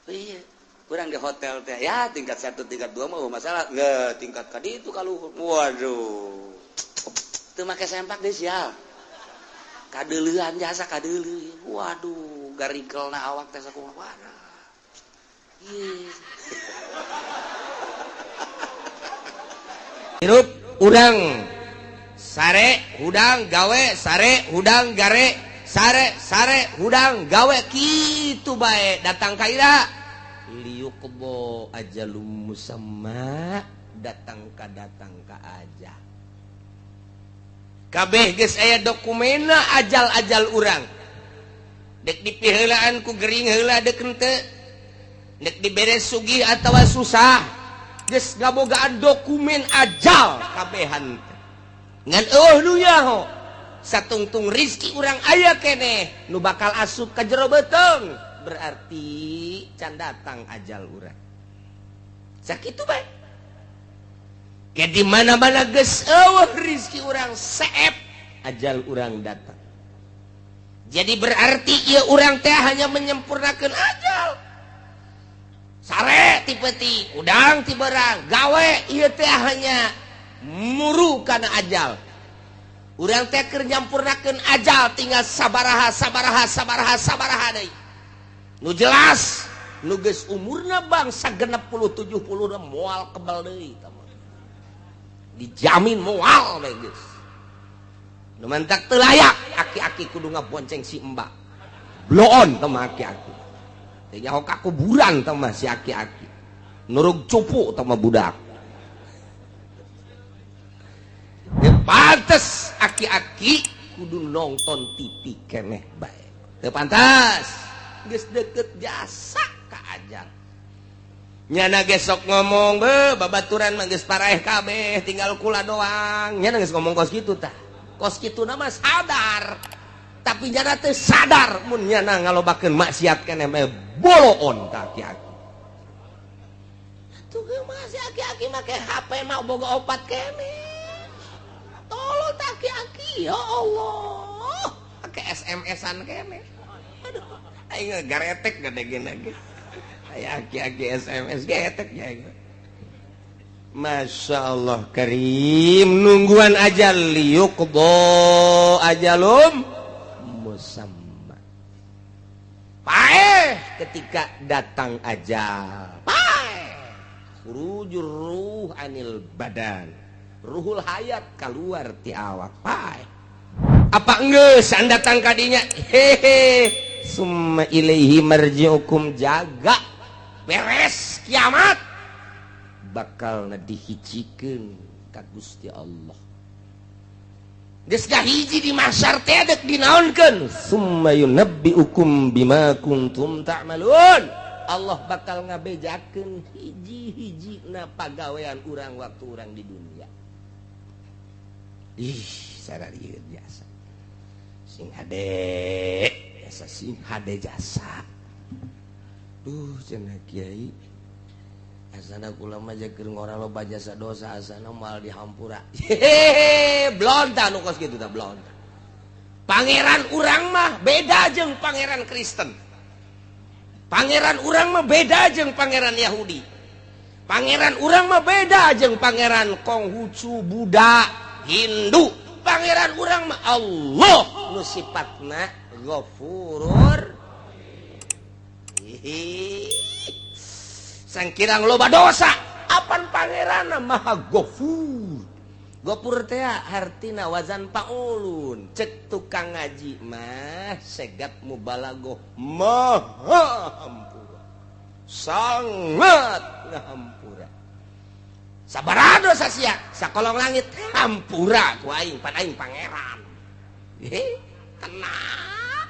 Oh, iya. Kurang di hotel teh ya tingkat 1 tingkat 2 mah masalah nggak tingkat kadi itu kalau waduh teu make sempak deh sial kadeuleuan jasa kadeuleu waduh garigkelna awak teh sakumaha waduh ieu hirup urang sare hudang gawe sare hudang gare sare sare hudang gawe kitu bae datang ka ira liuk kebo ajalum musamma datang ka aja kabeh geus aya dokumenna ajal-ajal urang dek dipiheulaan ku gering heula dek henteu dek dibere sugih atawa susah geus ngabogaan dokumen ajal kabehan ngan eueuh nu nyaho satungtung rizki urang aya keneh nu bakal asup ka jero beuteung berarti can datang ajal urang sakitu bae ke di mana-mana geus eueuh rizki urang seep ajal urang datang. Jadi berarti ieu urang teh hanya menyempurnakeun ajal sare ti peuting udang ti berang gawe ieu teh hanya muru kana ajal. Urang teh keur nyampurnakeun ajal tinggal sabaraha sabaraha sabaraha sabaraha deui. Nu jelas nu geus umurna bangsa 60 70 moal kebal deui tah mah. Dijamin moal we geus. Nu mantak teu layak aki-aki kudu ngabonceng si embak. Bloon tah mah aki-aki. Teh nyaho ka kuburan tah mah si aki-aki. Nurug cupu tah mah budak. Teu pantes aki-aki kudu nonton TV keneh bae. Teu pantas. Geus deket jasa ka ajal. Nyana gesok ngomong be babaturan mah geus paraeh kabeh tinggal kula doang. Nyana geus ngomong kos kitu tah. Kos kitu na mah sadar. Tapi nyana teu sadar mun nyana ngalobakeun maksiat keneh mah boloon ka aki-aki. Atuh geus mah si aki-aki make HP mah boga opat keneh. Tolol ta aki-aki ya Allah. Make SMS-an keneh. Aduh. Aing garetek gede gini aya aki-aki SMS getek ya. Masya Allah karim nungguan ajal liyuqdo ajalum musamma. Paeh ketika datang ajal paeh khurujur ruh anil badan ruhul hayat keluar ti awak paeh apa enggeus datang kadinya hehe summa ilaihi marji'ukum jaga beres kiamat bakal dihijikeun ka Gusti Allah. Geus hiji di mahsyar teh deuk dinaonkeun summa yunabbi'ukum bima kuntum ta'malun. Allah bakal ngabejakeun hiji-hijina pagawean urang waktu urang di dunia. Ih, sararieun jasa. Sing hade jasa sing hade jasa. Duh cenah kiai asana kula mah keur ngora loba jasa dosa asana moal dihampura. Hehehe, blonta nu kos kitu tah blonta. Pangeran urang mah beda jeung pangeran Kristen. Pangeran urang mah beda jeung pangeran Yahudi. Pangeran urang mah beda jeung pangeran Konghucu, Buddha, Hindu. Pangeran urang mah Allah nu sifatna Ghafurur. Sangkirang loba dosa apan pangeran maha Ghafur. Ghafur teh hartina wazan paulun. Cek tukang ngaji mah segat mubalagoh maha hampura. Sangat ngahampura. Sabaraha dosa sia sakolong langit hampura ku aing pan aing pangeran. Tenang.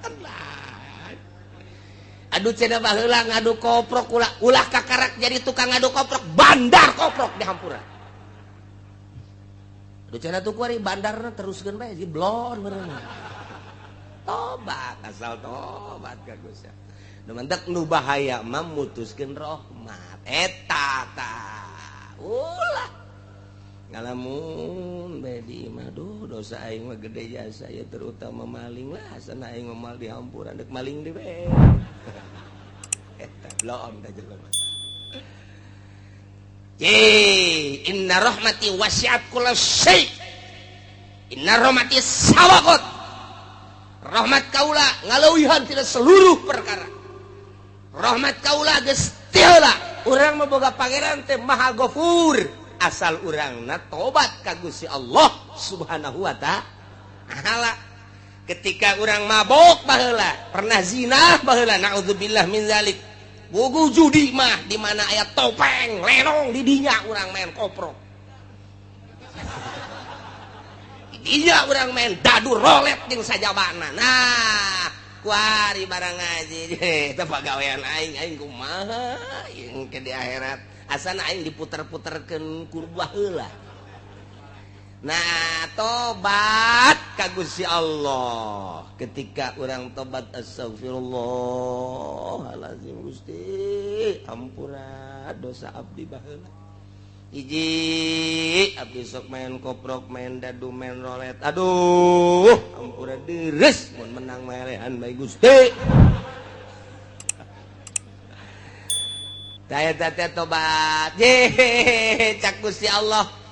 Tenang. Aduh cenah baheula ngadu koprok ulah kakarak jadi tukang ngadu koprok, bandar koprok dihampura. Aduh cenah tuh kuari bandarna teruskeun bae jadi blon meureun. Tobat asal tobat ka Gusti. Nu mantak nu bahaya mah mutuskeun rahmat. Eta tah. Ulah ngalamun bae di imah duh dosa aing mah gede jasa ya terutama maling lah asana aing mah dihampura deuk maling deui bae. Eta blon da jelema. Ye, inna rahmati wasi'at kulla syai. Inna rahmati sabaqat. Rahmat kaula ngaleuwihan tina seluruh perkara. Rahmat kaula geus teu heula. Urang mah boga pangeran teh Maha Ghafur. Asal urangna tobat ka Gusti Allah Subhanahu wa ta'ala. Ketika urang mabok baheula, pernah zina baheula, naudzubillah min zalik. Bogo judi mah di mana aya topeng, lenong di dinya urang main koprok. Di dinya urang main dadu rolet jeung sajabana. Nah, kuari barang ngaji eta pagawean aing, aing kumaha jeung ke di akhirat. Asana aing diputer-puterkeun ku baheula. Nah, tobat ka Gusti Allah. Ketika urang tobat astagfirullahalazim Gusti, ampura dosa abdi baheula. Hiji, abdi sok main koprok, main dadu, main rolet. Aduh, ampura deres mun menang melehan bae Gusti. Daya teh tobat. Ye, cak Gusti Allah.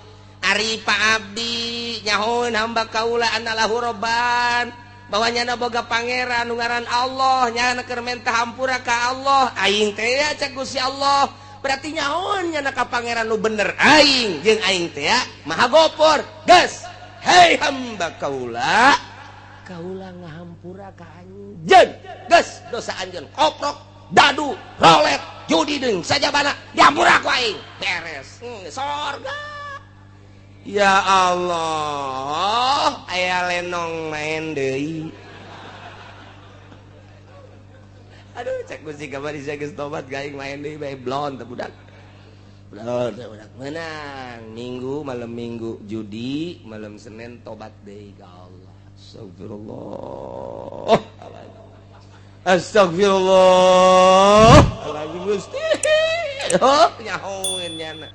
Ari Pak Abdi nyahoeun hamba kaula anallahu robban, bahwa nyana boga pangeran nu ngaran Allah, nyana keur menta hampura ka Allah. Aing teh ya cak Gusti Allah. Berarti nyahoeun nyana ka pangeran nu bener aing jeung aing teh ya Maha Gopor. Geus, hei hamba kaula, kaula ngahampura ka anjeun. Geus dosa anjeun koprok, dadu, rolet, judi deung sajabana dihampura ku aing. Beres. Sorga. Ya Allah, aya lenong main deui. Aduh, cek Gusti kamari sia geus tobat gaing main deui bae blon teh budak. Blon teh budak menang. Minggu malam Minggu judi, malam Senin tobat deui ka Allah. Astagfirullah. Astagfirullah. Alazim Gusti. Oh, nyahoeun nyana.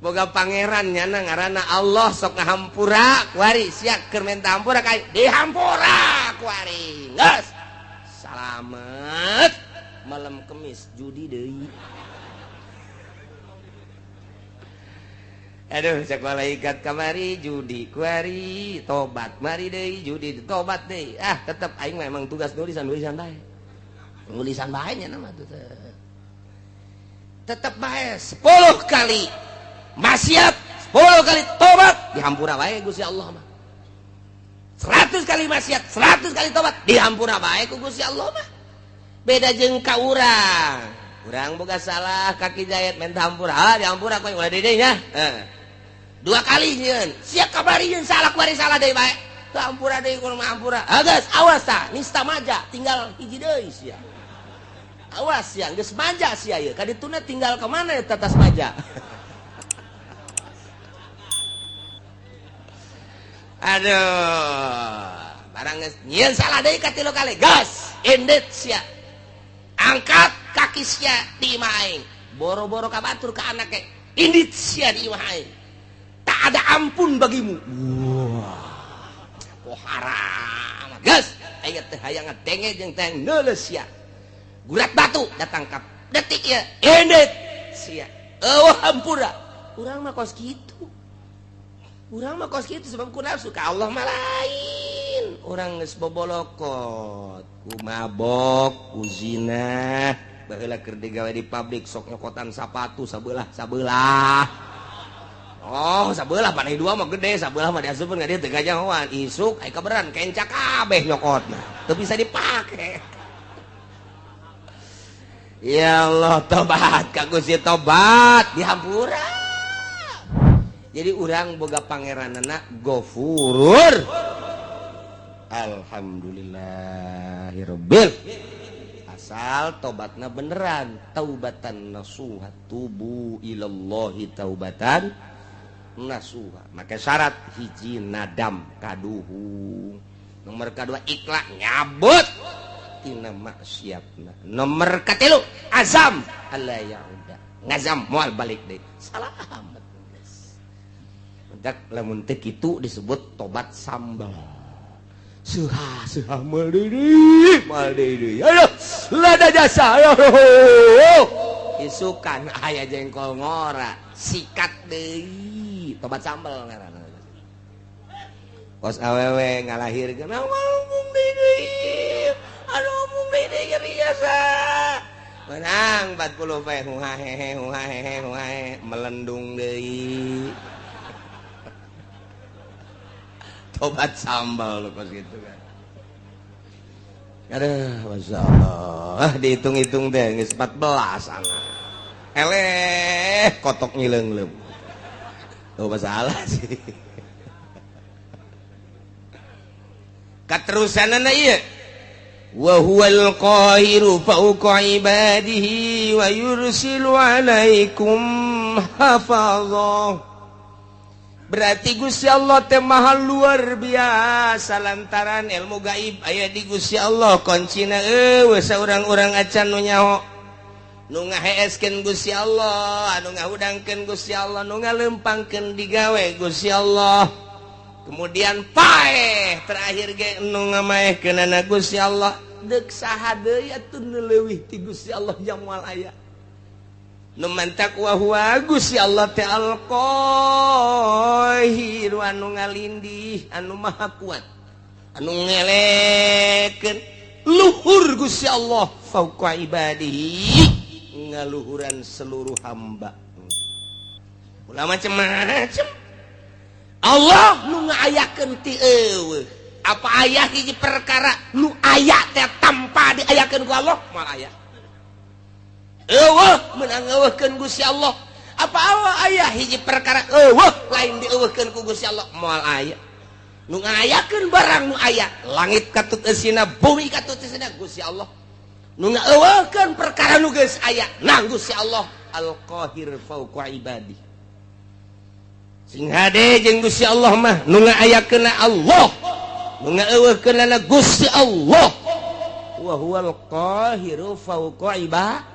Boga pangeran nyana ngaranna Allah sok ngahampura kuari sia keur menta hampura ka dihampura kuari. Geus. Salamet. Malam Kemis judi deui. Aduh, cek malaikat kamari judi kuari, tobat mari deui judi tobat deui. Ah, tetep aing mah emang tugas nulisan-nulisan bae. Nulisan bae nya mah tuh. Tetep bae 10 kali maksiat, 10 kali tobat dihampura bae Gusti Allah mah. 100 kali maksiat, 100 kali tobat dihampura bae ku Gusti Allah mah. Beda jeung ka urang. Urang boga salah kaki jayat menta hampura, ah dihampura ku ulah deui nya. Heeh. 2 kali nyieun, sia kabari nyeun salah kuari salah deui bae. Teu hampura deui kudu hampura. Ah geus awas tah, nista maja tinggal hiji deui sia. Awas sia, geus maja sia ieu. Ka dituna tinggal ka mana eta tas maja? Aduh, barang geus nyieun salah deui ka 3 kali. Gas, endet sia. Angkat kaki sia di imah aing. Boro-boro ka batur ka anake. Indit sia di imah aing. Tak ada ampun bagimu. Wah. Oh haram. Gas, aing teh hayang ngadenge jeung teh neuleus sia. Gurat batu datang ka detik ieu. Indit sia. Eueuh hampura. Urang mah kos kitu. Urang mah kos kitu sebab ku nafsu ka Allah mah lain. Urang geus bobolokot, ku mabok, ku zina, baheula keur digawe di pabrik sok nyokotan sapatu sabelah-sabelah. Oh, sabelah panai dua mah gede, sabelah mah diasupkeun ka dieu teu gajahoan. Isuk aya kaberan kenca kabeh nyokotna. Teu bisa dipake. Ya Allah tobat ka Gusti tobat dihampura. Jadi urang boga pangeranana Gofurur. Alhamdulillahirabbil. Asal tobatna beneran, taubatan nasuha, tubu ilallahi taubatan nasuha. Maka syarat hiji nadam kaduhung. Nomor kedua ikhlas nyabut tina maksiatna. Nomor katilu azam alla yauda. Ngazam moal balik deui. Salamet. Mentak lamun teu kitu disebut tobat sambal. Suha suha moal deui, moal deui. Aduh, lada jasa. Aduh. Isukan aya jengkol ngora, sikat deui. Tobat sambal ngaranna. Kos awewe ngalahirkeun mung deui. Aduh mung deui nyeri jasa. Menang 40 pe huhahehe huhahehe huhahe melendung deui. Tobat sambal lu pas gitu kan. Aduh, Masya Allah. Dihitung-hitung deh, geus 14 anak. Eleh, kotok ngileung-leung. Tuh masalah sih. Katerusanana ieu. Wa huwal qahiru fawqa ibadihi wa yursilu alaikum hafazah. Berarti Gusti Allah teh maha luar biasa lantaran ilmu gaib aya di Gusti Allah kuncina eueuh saurang-urang acan nu nyaho nu ngaheeskeun Gusti Allah anu ngahudangkeun Gusti Allah nu ngalempangkeun digawe Gusti Allah kemudian paeh terakhir ge nu ngamaehkeunana Gusti Allah deuk saha deui atuh nu leuwih ti Gusti Allah jang moal aya. Nu mantak wa huwa Gusti Allah teh al-Qahir anu ngalindih anu maha kuat anu ngelekeun luhur Gusti Allah fauqa ibadihi ngaluhuran seluruh hamba. Ulah macem-macem Allah nu ngaayakeun ti eueuh apa aya hiji perkara nu aya teh tanpa diayakeun ku Allah moal aya. Eueuh meunang eueuhkeun Gusti Allah. Apa Allah aya hiji perkara eueuh lain dieueuhkeun ku Gusti Allah moal aya. Nu ngayakeun barang nu aya langit katut eusina bumi katut eusina Gusti Allah. Nu ngaeueuhkeun perkara nu geus aya nang Gusti Allah Al-Qahir fauqa ibadi. Sing hade jeung Gusti Allah mah nu ngaayakeunna Allah, nu ngaeueuhkeunna Gusti Allah. Wa huwal qahiru fauqa ibadi.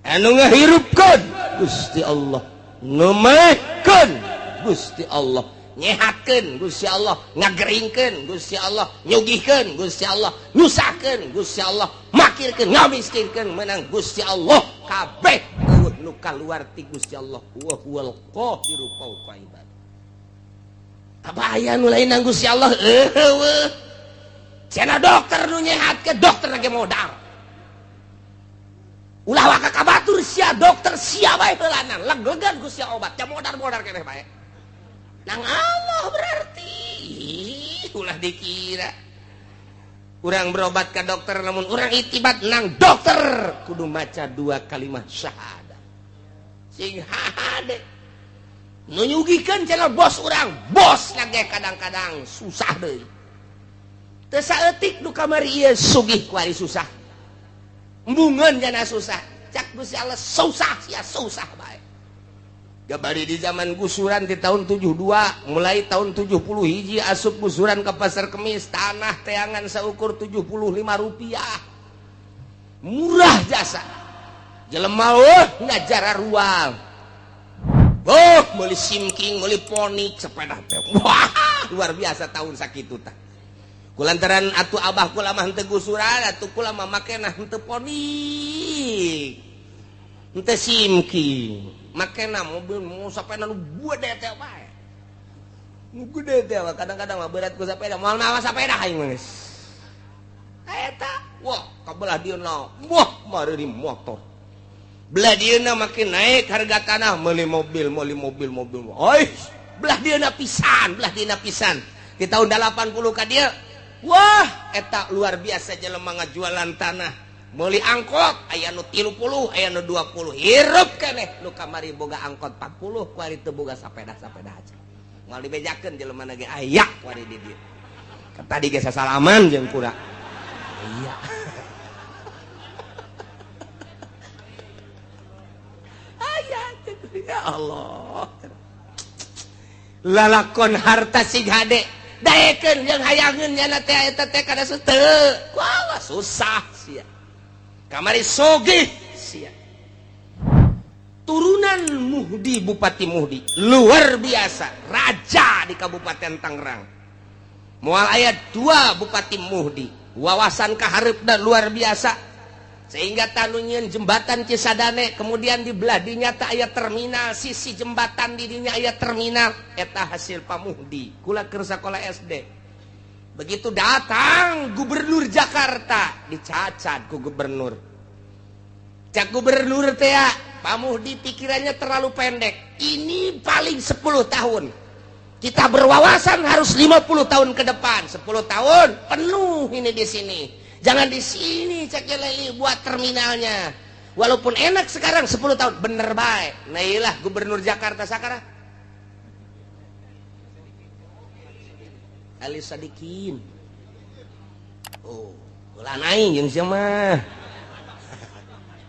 Anu ngahirupkeun Gusti Allah, nu maehkeun Gusti Allah, nyehatkeun Gusti Allah, ngageringkeun Gusti Allah, nyugihkeun Gusti Allah, nyusahkeun Gusti Allah, makirkeun, ngamiskinkeun menang Gusti Allah kabeh eueuh nu kaluar ti Gusti Allah. Wa huwal qahiru fauqa ibad. Apa aya nu lain nang Gusti Allah? Eueuh. Cenah dokter nu nyehatkeun, dokter ge modal. Ulah waka ka batur sia dokter sia bae heulanan leglegan ku sia obat ya modar-modar keneh bae. Nang Allah berarti ulah dikira urang berobat ka dokter lamun urang itibat nang dokter kudu maca dua kalimat syahadat. Sing hade nu nyugikeun cenah bos urang, bos lagi kadang-kadang susah deui. Teu saeutik nu kamari ieu sugih kuari susah. Embungeun jana susah, cak Gusti Allah susah sia susah bae. Gabari di zaman gusuran di tahun 72, mulai tahun 70 hiji asup gusuran ke pasar Kemis, tanah teangan saukur 75 rupiah. Murah jasa. Jelema eueuh ngajara ruang. Oh, meuli simking, meuli ponik sepeda teh. Wah, luar biasa tahun sakitu tah. Kulantaran atuh abah kula mah henteu gusuran atuh kula mah makena henteu ponik henteu simking makena mobil mau sapeda nu gede teh bae nu gede teh kadang-kadang mah berat ku sapeda moal mawa sapeda aing mah geus eta wah kabelah dieuna wah mari motor belah dieuna makin naik harga tanah meuli mobil meuli mobil mobil oi belah dieuna pisan di tahun 80 ka dieu. Wah, eta luar biasa jelema ngajualan tanah. Meuli angkot aya nu 30, aya nu 20, hirup keneh. Nu kamari boga angkot 40, kuari teu boga sapeda-sapeda aja. Moal dibejakeun jelema ge aya kuari di dieu. Tadi ge sasalaman jeung kura. Iya. Aya ya Allah. Lalakon harta sig hade daekeun jeung hayangeun nyana teh eta teh kada teu. Wah, susah sia. Kamari sogih sia. Turunan Muhdi, Bupati Muhdi luar biasa, raja di Kabupaten Tangerang. Moal aya 2 Bupati Muhdi, wawasan kahareupna luar biasa sehingga tanu nyieun jembatan Cisadane, kemudian di belah dinya teh aya terminal, sisi jembatan di dinya aya terminal, eta hasil Pak Muhdi. Kula keur sakola SD. Begitu datang gubernur Jakarta, dicacat ku gubernur. Cak gubernur teh, Pak Muhdi pikirannya terlalu pendek. Ini paling 10 tahun. Kita berwawasan harus 50 tahun ke depan. 10 tahun penuh ini di sini. Jangan di sini cek leli buat terminalnya. Walaupun enak sekarang 10 tahun, bener baik. Nah iyalah gubernur Jakarta sekarang. Ali Sadikin. Oh, ulah naik jeung sia mah.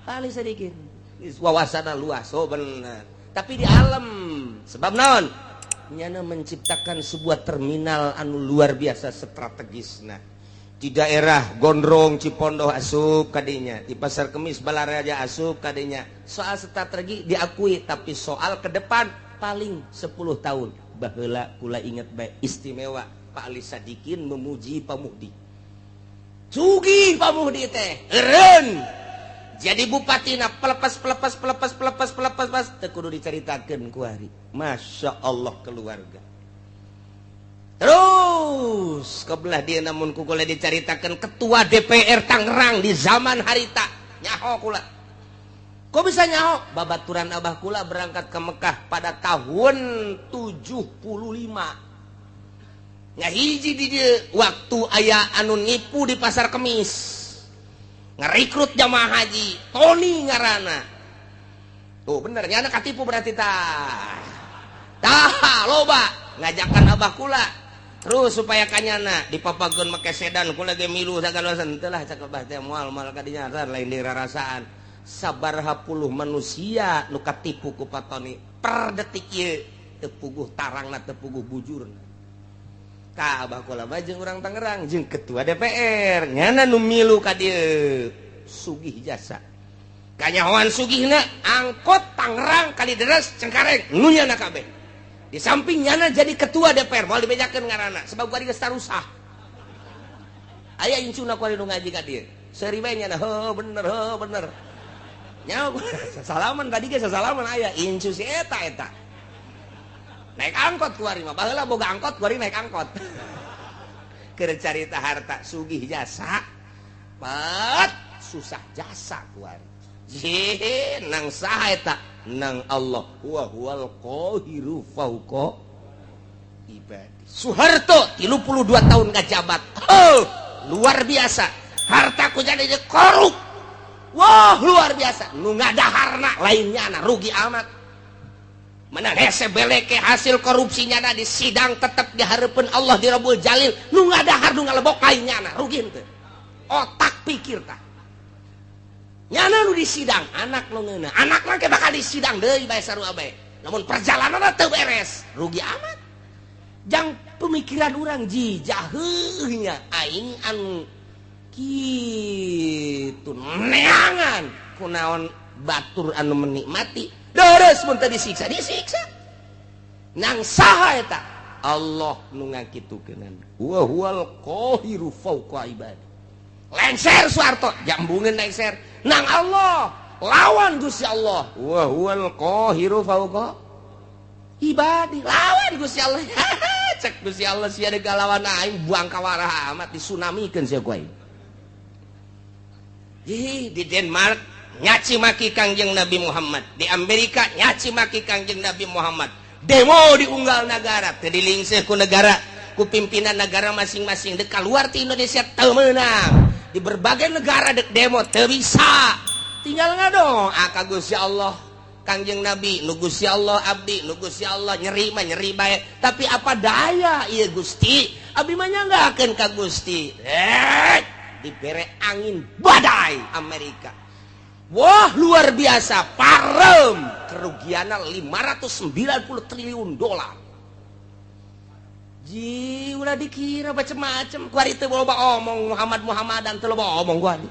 Ali Sadikin. Wawasanna luas, oh bener. Tapi di alam sebab naon? Nyana menciptakan sebuah terminal anu luar biasa strategisna. Di daerah Gondrong, Cipondoh asup kadinya, di Pasar Kemis Balaraja asup kadinya. Soal strategi diakui, tapi soal ke depan paling 10 tahun. Baheula kula inget bae istimewa Pak Ali Sadikin memuji Pak Muhdi. Sugih Pak Muhdi teh, eureun. Jadi bupatina pelepas pelepas pelepas pelepas pelepas pas teu kudu dicaritakeun ku hari. Masya Allah keluarga. Terus kebelah dia namun ku kula dicaritakeun ketua DPR Tangerang di zaman harita nyaho kula. Kok bisa nyaho? Babaturan abah kula berangkat ke Mekah pada tahun 75. Ngahiji di dieu waktu aya anu nipu di Pasar Kemis. Ngerekrut jamaah haji, Tony ngarana. Tuh bener nyana katipu berarti tah. Tah loba ngajakan abah kula. Terus supaya kanyana dipapageun make sedan kula ge milu sagalosan teu lah cak abah teh moal moal kadinya lain dirarasaan. Sabaraha puluh manusia nu katipu ku Pak Tony per detik ieu teu puguh tarangna teu puguh bujurna. Tah abah kula mah jeung urang Tangerang jeung ketua DPR nyana nu milu ka dieu sugih jasa. Kanyahoan sugihna angkot Tangerang Kalideres Cengkareng nu nyana kabeh. Di samping nyana jadi ketua DPR moal dibejakeun ngaranna sebab kuari geus tarusah. Aya incuna kuari nu ngaji ka dieu. Seuri bae nyana heuh bener heuh bener. Nyaho sasalaman tadi ge sasalaman aya incu si eta eta. Naik angkot kuari mah baheula boga angkot kuari naik angkot. Keur carita harta sugih jasa. Pat susah jasa kuari. Jih nang saha eta? Nang Allah wa huwal qahiru fauqa ibadi. Soeharto 32 tahun ngajabat. Oh, luar biasa. Hartaku jadi korup. Wah, luar biasa. Nu ngadaharna lainnya na rugi amat. Menang hese beleke hasil korupsinya na di sidang tetep dihareupeun Allah di Rabbul Jalil. Nu ngadahar nu ngalebok lainnya na rugi henteu. Otak pikir tah. Nyana nu di sidang anak nu ngeunah. Anak mah ke bakal di sidang deui bae sarua bae. Namun perjalananna teu beres, rugi amat. Jang pemikiran urang ji jaheuh nya aing anu kitu neangan kunaon batur anu menikmati deres mun teu disiksa disiksa. Nang saha eta? Allah nu ngakitukeunana. Wa huwal qahiru fauqa ibadi. Lengser Soeharto jambungeun lengser nang Allah lawan Gusti Allah. Wa huwal qahiru fauqa ibadi lawan Gusti Allah. Cek Gusti Allah sia deuk lawan aing buang kawarah amat disunamikeun sia ku aing. Di Denmark nyaci maki Kangjeng Nabi Muhammad, di Amerika nyaci maki Kangjeng Nabi Muhammad. Demo di unggal negara teu dilingseh ku negara, ku pimpinan negara masing-masing. Dek keluar ti Indonesia teu meunang. Di berbagai negara dek demo teu bisa. Tinggal ngadoa ka Gusti Allah. Kangjeng Nabi nu Gusti Allah, abdi nu Gusti Allah, nyeri mah nyeri bae. Tapi apa daya ieu Gusti? Abdi mah nyanggakeun ka Gusti. Dibere angin badai Amerika. Wah, luar biasa, parem kerugiannya 590 triliun dolar. Ji, ulah dikira macem-macem. Kuari teu loba omong Muhammad Muhammadan teu loba omong kuari.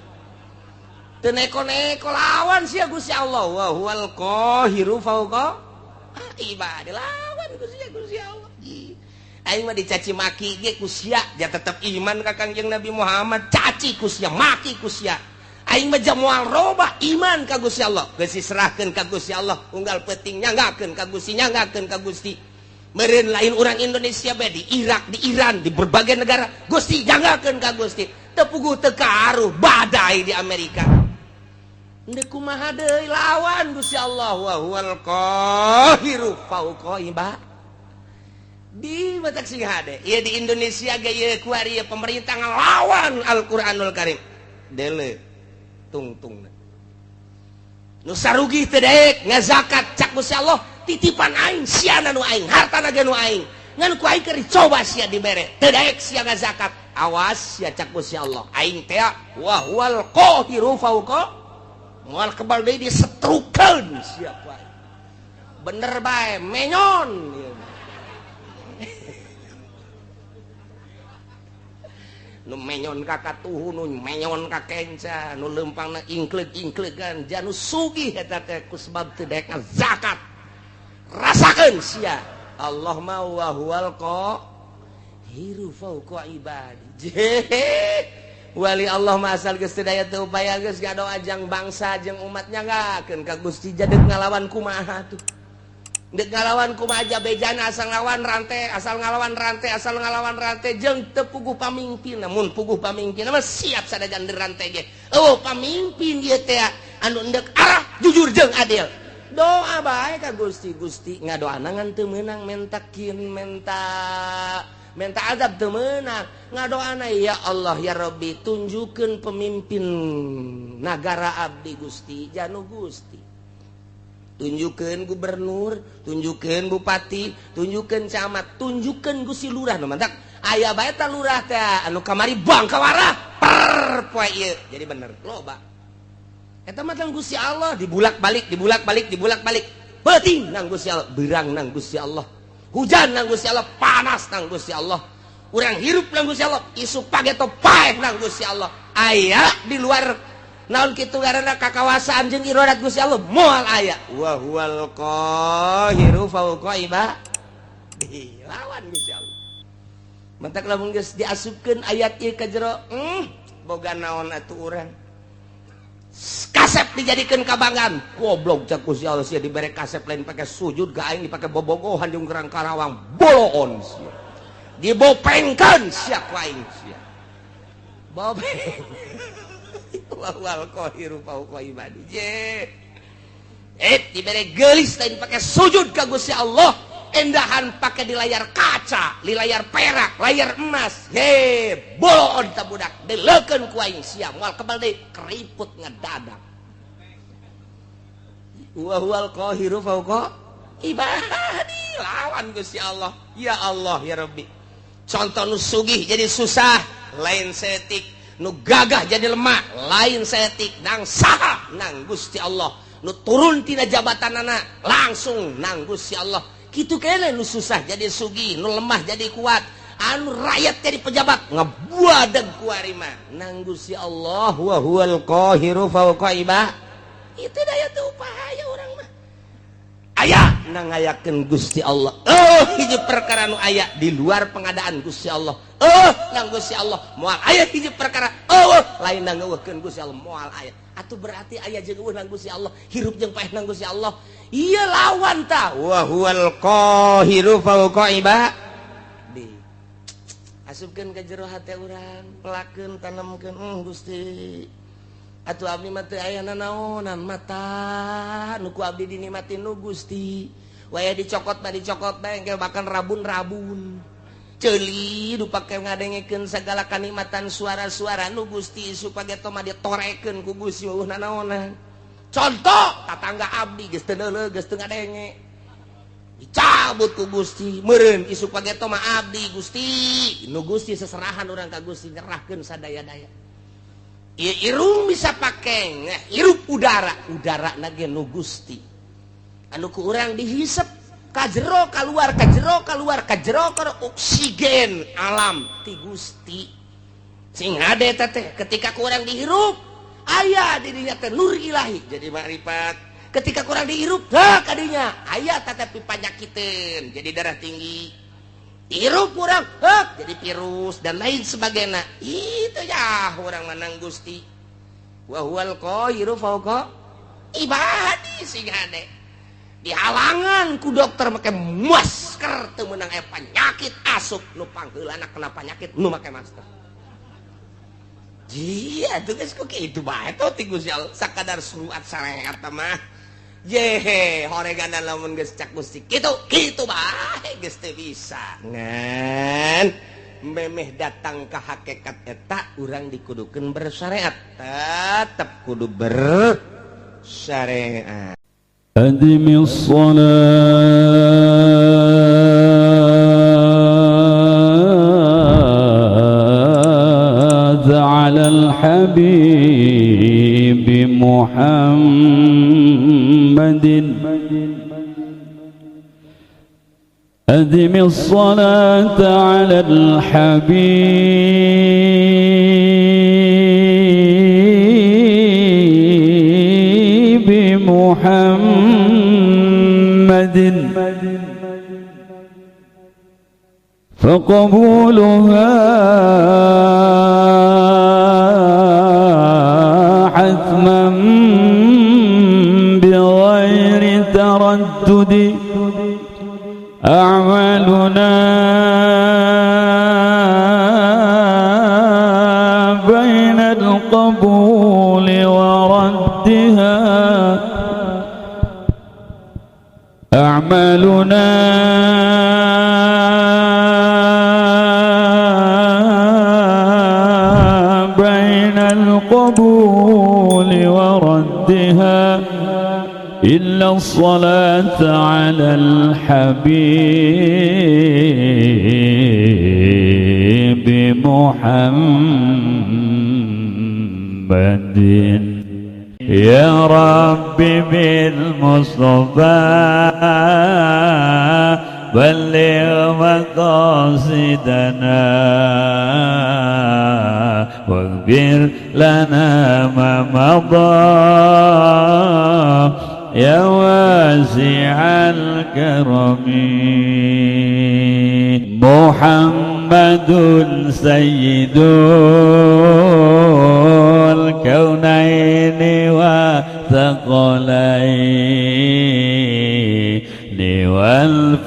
Teu neko-neko lawan sia Gusti Allah. Wa huwal qahiru fauqa ibadi, lawan Gusti Gusti Allah. Ji, aing mah dicaci maki ge ku sia, ja tetep iman ka Kangjeng Nabi Muhammad. Caci ku sia, maki ku sia. Aing mah moal robah iman ka Gusti Allah. Geus diserahkeun ka Gusti Allah, unggal peuting nyanggakeun ka Gusti, nyanggakeun ka Gusti. Meureun lain urang Indonesia bae, di Irak, di Iran, di berbagai negara, Gusti nyanggakeun ka Gusti. Teu puguh teu karuh badai di Amerika. Ndek kumaha deui lawan Gusti Allah. Wa huwal qahiru fauqa ibadi. Di batak sing hade. Ieu di Indonesia ge ieu kuari ieu pemerintah ngalawan Al-Qur'anul Karim. Dele tungtung nu sarugi teu daek ngazakat, cak Gusti Allah titipan aing, siana nu aing, hartana ge nu aing, ngan ku aing keur dicoba sia dibere teu daek sia ngazakat, awas sia, cak Gusti Allah aing teh wa huwal qahiru fauqa, moal kebal deui disetrukeun sia ku aing, bener bae menyon. Nu menyon ka katuhu, nu menyon ka kenca, nu leumpangna ingkleug-ingklegan, janu sugih eta teh ku sebab teu daek zakat. Rasakeun sia. Allah ma wa huwal qahiru fauqa ibadi. Wali Allah mah asal geus teu daya teu upaya geus ngadoa jang bangsa jeung umat nyanggakeun ka Gusti, jadeg ngalawan kumaha tuh. Dek ngalawan kumaha aja bejana, asal ngalawan rantai, asal ngalawan rantai, asal ngalawan rantai, jeung teu puguh pamimpin. Namun puguh pamimpin mah siap sadajan rantai ge. Oh, pamimpin ieu teh anu endek arah jujur jeung adil. Doa bae ka Gusti, Gusti ngadoana ngan teu meunang, menta kin, menta menta azab teu meunang. Ngadoana ya Allah ya Rabbi tunjukkeun pemimpin nagara abdi Gusti, janu Gusti. Tunjukkeun gubernur, tunjukkeun bupati, tunjukkeun camat, tunjukkeun Gusti lurah. Nu mantak aya bae ta lurah teh anu kamari bangkawarah per poe ieu. Jadi bener loba. Eta mah tang Gusti Allah dibulak-balik, dibulak-balik, dibulak-balik. Peuting nang Gusti Allah, beurang nang Gusti Allah. Hujan nang Gusti Allah, panas nang Gusti Allah. Urang hirup nang Gusti Allah, isuk pageto paeh nang Gusti Allah. Aya di luar naon kitu karena kakawasaan jeung iradat Gusti Allah moal aya. Wa huwal qahiru fauqa ibadi. Lawan Gusti Allah. Mentak lamun geus diasupkeun ayat ieu ka jero, boga naon atuh urang. Kasep dijadikeun kabanggaan. Goblok cak Gusti Allah sia dibere kasep lain pake sujud ka aing dipake bobogohan jeung gerang Karawang boloon sia. Dibopengkeun sia ku aing sia. Bopeng. Wal qahiru fauqa ibadi. Dibere geulis lain pake sujud ka Gusti Allah, endahan pake di layar kaca, di layar perak, layar emas. He, boloon ta budak, deleukeun ku aing sia, moal kebal deui keriput ngedadak. Wa huwal qahiru fauqa ibadi. Lawan Gusti Allah. Ya Allah ya Rabbi. Contoh nu sugih jadi susah, lain setik. Nu gagah jadi lemah, lain setik. Nang saha nang Gusti Allah. Nu turun tina jabatanana langsung nang Gusti Allah. Kitu kene nu susah jadi sugih, nu lemah jadi kuat, anu rakyat jadi pejabat ngebuadeg ku ari mah nang Gusti Allah. Wa huwal qahiru fauqa ibadi. Itu daya teu upaya urang mah. Aya nang ngayakeun Gusti Allah. Oh, hiji perkara nu aya di luar pengadaan Gusti Allah. Oh, nang Gusti Allah moal aya hiji perkara. Oh, lain nang ngeuweuhkeun Gusti Allah moal aya. Atuh berarti aya jeung eueuh nang Gusti Allah, hirup jeung paeh nang Gusti Allah. Ieu lawan ta. Wa huwal qahiru fauqa ibadi. Asupkeun ka jero hate urang, pelakeun tanemkeun Gusti. Atuh abdi mah teu aya nanaonan mata nu ku abdi dinikmati nu Gusti. Waya dicokot mah dicokot bae engke bahkan rabun-rabun. Ceuli dipake ngadengekeun segala kanikmatan suara-suara nu Gusti supageto mah ditorekeun ku Gusti eueuh nanaonan. Contoh tatangga abdi geus teu neuleuh, geus teu ngadenge. Dicabut ku Gusti, meureun isuk pageto mah abdi Gusti. Nu Gusti seserahan urang ka Gusti, nyerahkeun sadaya-daya. Ieu irung bisa pake hirup udara, udara ge nu Gusti. Anu ku urang dihisep kajero keluar, kajero keluar, kajero keluar, oksigen alam ti Gusti. Sing hade teh ketika ku urang dihirup aya di dinya teh nur ilahi jadi makrifat. Ketika kurang dihirup heh kadinya aya tetapi panyakiteun jadi darah tinggi. Hirup kurang heh jadi virus dan lain sebagainya. Itu ya orang menang Gusti. Wa huwal qahiru fawqa ibadi. Sing hade dihalangan ku dokter make masker teu meunang, aya penyakit asup nu pangheulana kena penyakit nu make masker. Jia tuh geus kok kitu bae tuh ti Gusti Allah sakadar surat syariat mah. Yehe horegan lamun geus cak Gusti kitu kitu bae geus teu bisa. Ngan memeh datang ka hakikat eta urang dikudukeun bersyariat, tetep kudu bersyariat. أدم الصلاة على الحبيب محمد، أدم الصلاة على الحبيب محمد، فقبولها حتما بغير تردد. أعمالنا بين القبول وردها، أعمالنا بين القبول وردها، إلا الصلاة على الحبيب محمد. يا رب بالمصطفى بلغ مقاصدنا واغفر لنا ما مضى يا واسع الكرم. محمد سيد الكونين والثقلين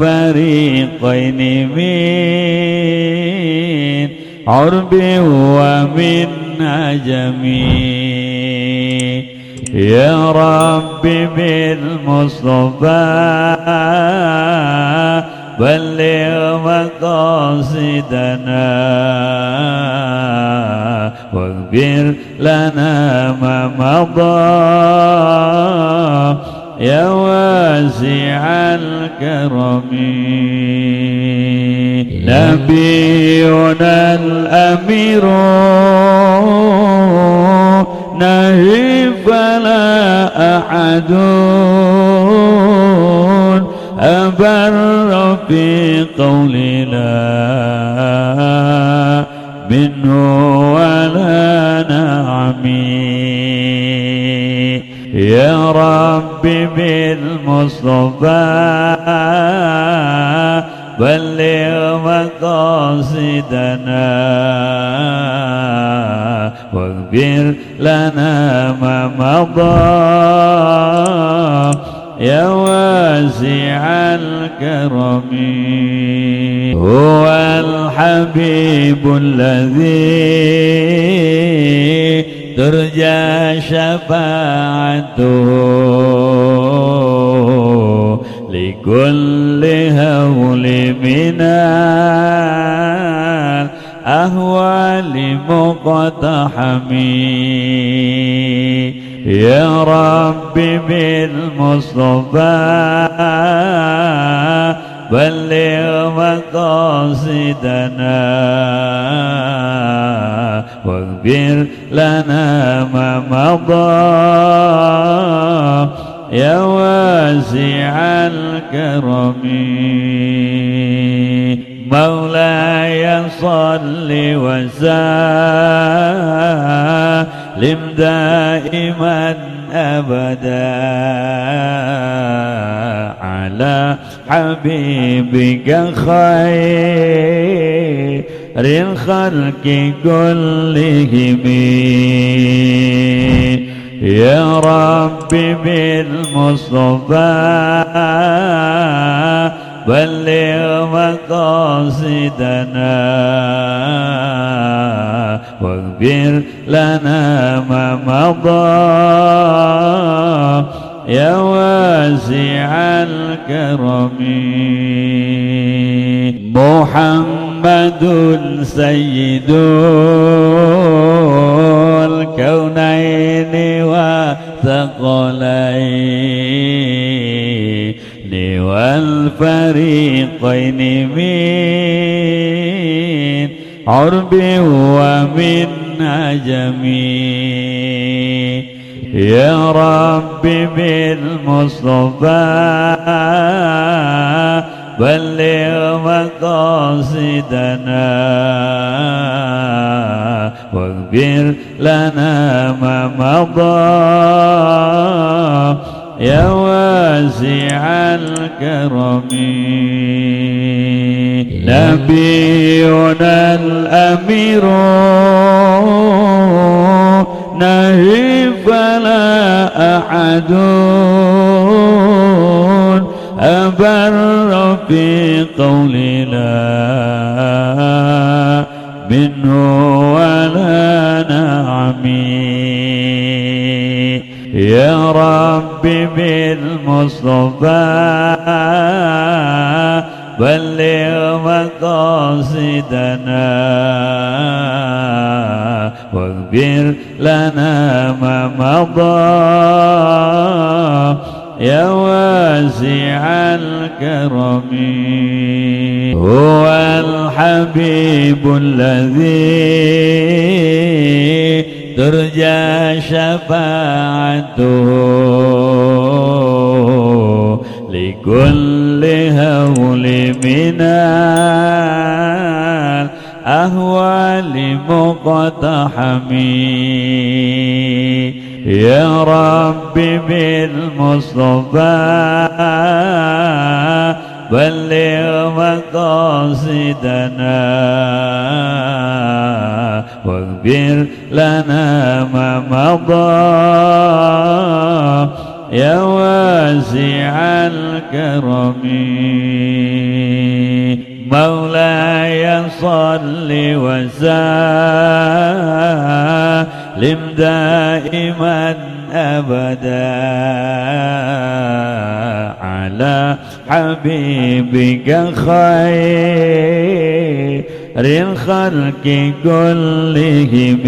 والفريقين من عرب ومن عجم. يا رب بالمصطفى بلغ مقاصدنا واغفر لنا ما مضى يا واسع الكرم. نبينا الأمير نهي فلا أحد أبر في قولنا منه ولا نعمي. يا رب بالمصطفى بلغ مقاصدنا واغفر لنا ما مضى يا واسع الكرم. هو الحبيب الذي ترجى شفاعته لكل هول من الأهوال مقتحم. يا رب بالمصطفى بلغ مقاصدنا واغفر لنا ما مضى يا واسع الكرم. مولاي صل وسلم دائما أبدا على حبيبك خير الخلق كلهم. يا رب بالمصطفى بلغ مقاصدنا واغفر لنا ما مضى يا واسع الكرم. محمد سيد الكونين والثقلين والفريقين من عرب ومن عجم. يا رب بالمصطفى بلغ مقاصدنا واغفر لنا ما مضى يا واسع الكرم. نبينا الأمير نهي فلا أحد أبر في قول لا منه ولا نعمي. يا رب بالمصطفى بلغ مقاصدنا واغفر لنا ما مضى يا واسع الكرم. هو الحبيب الذي ترجى شفاعته لكل هول من الأهوال مقتحم. يا رب بالمصطفى بلغ مقاصدنا واغفر لنا ما مضى يا واسع الكرم. مولاي صل وسلم دائما أبدا على حبيبك خير الخلق كلهم.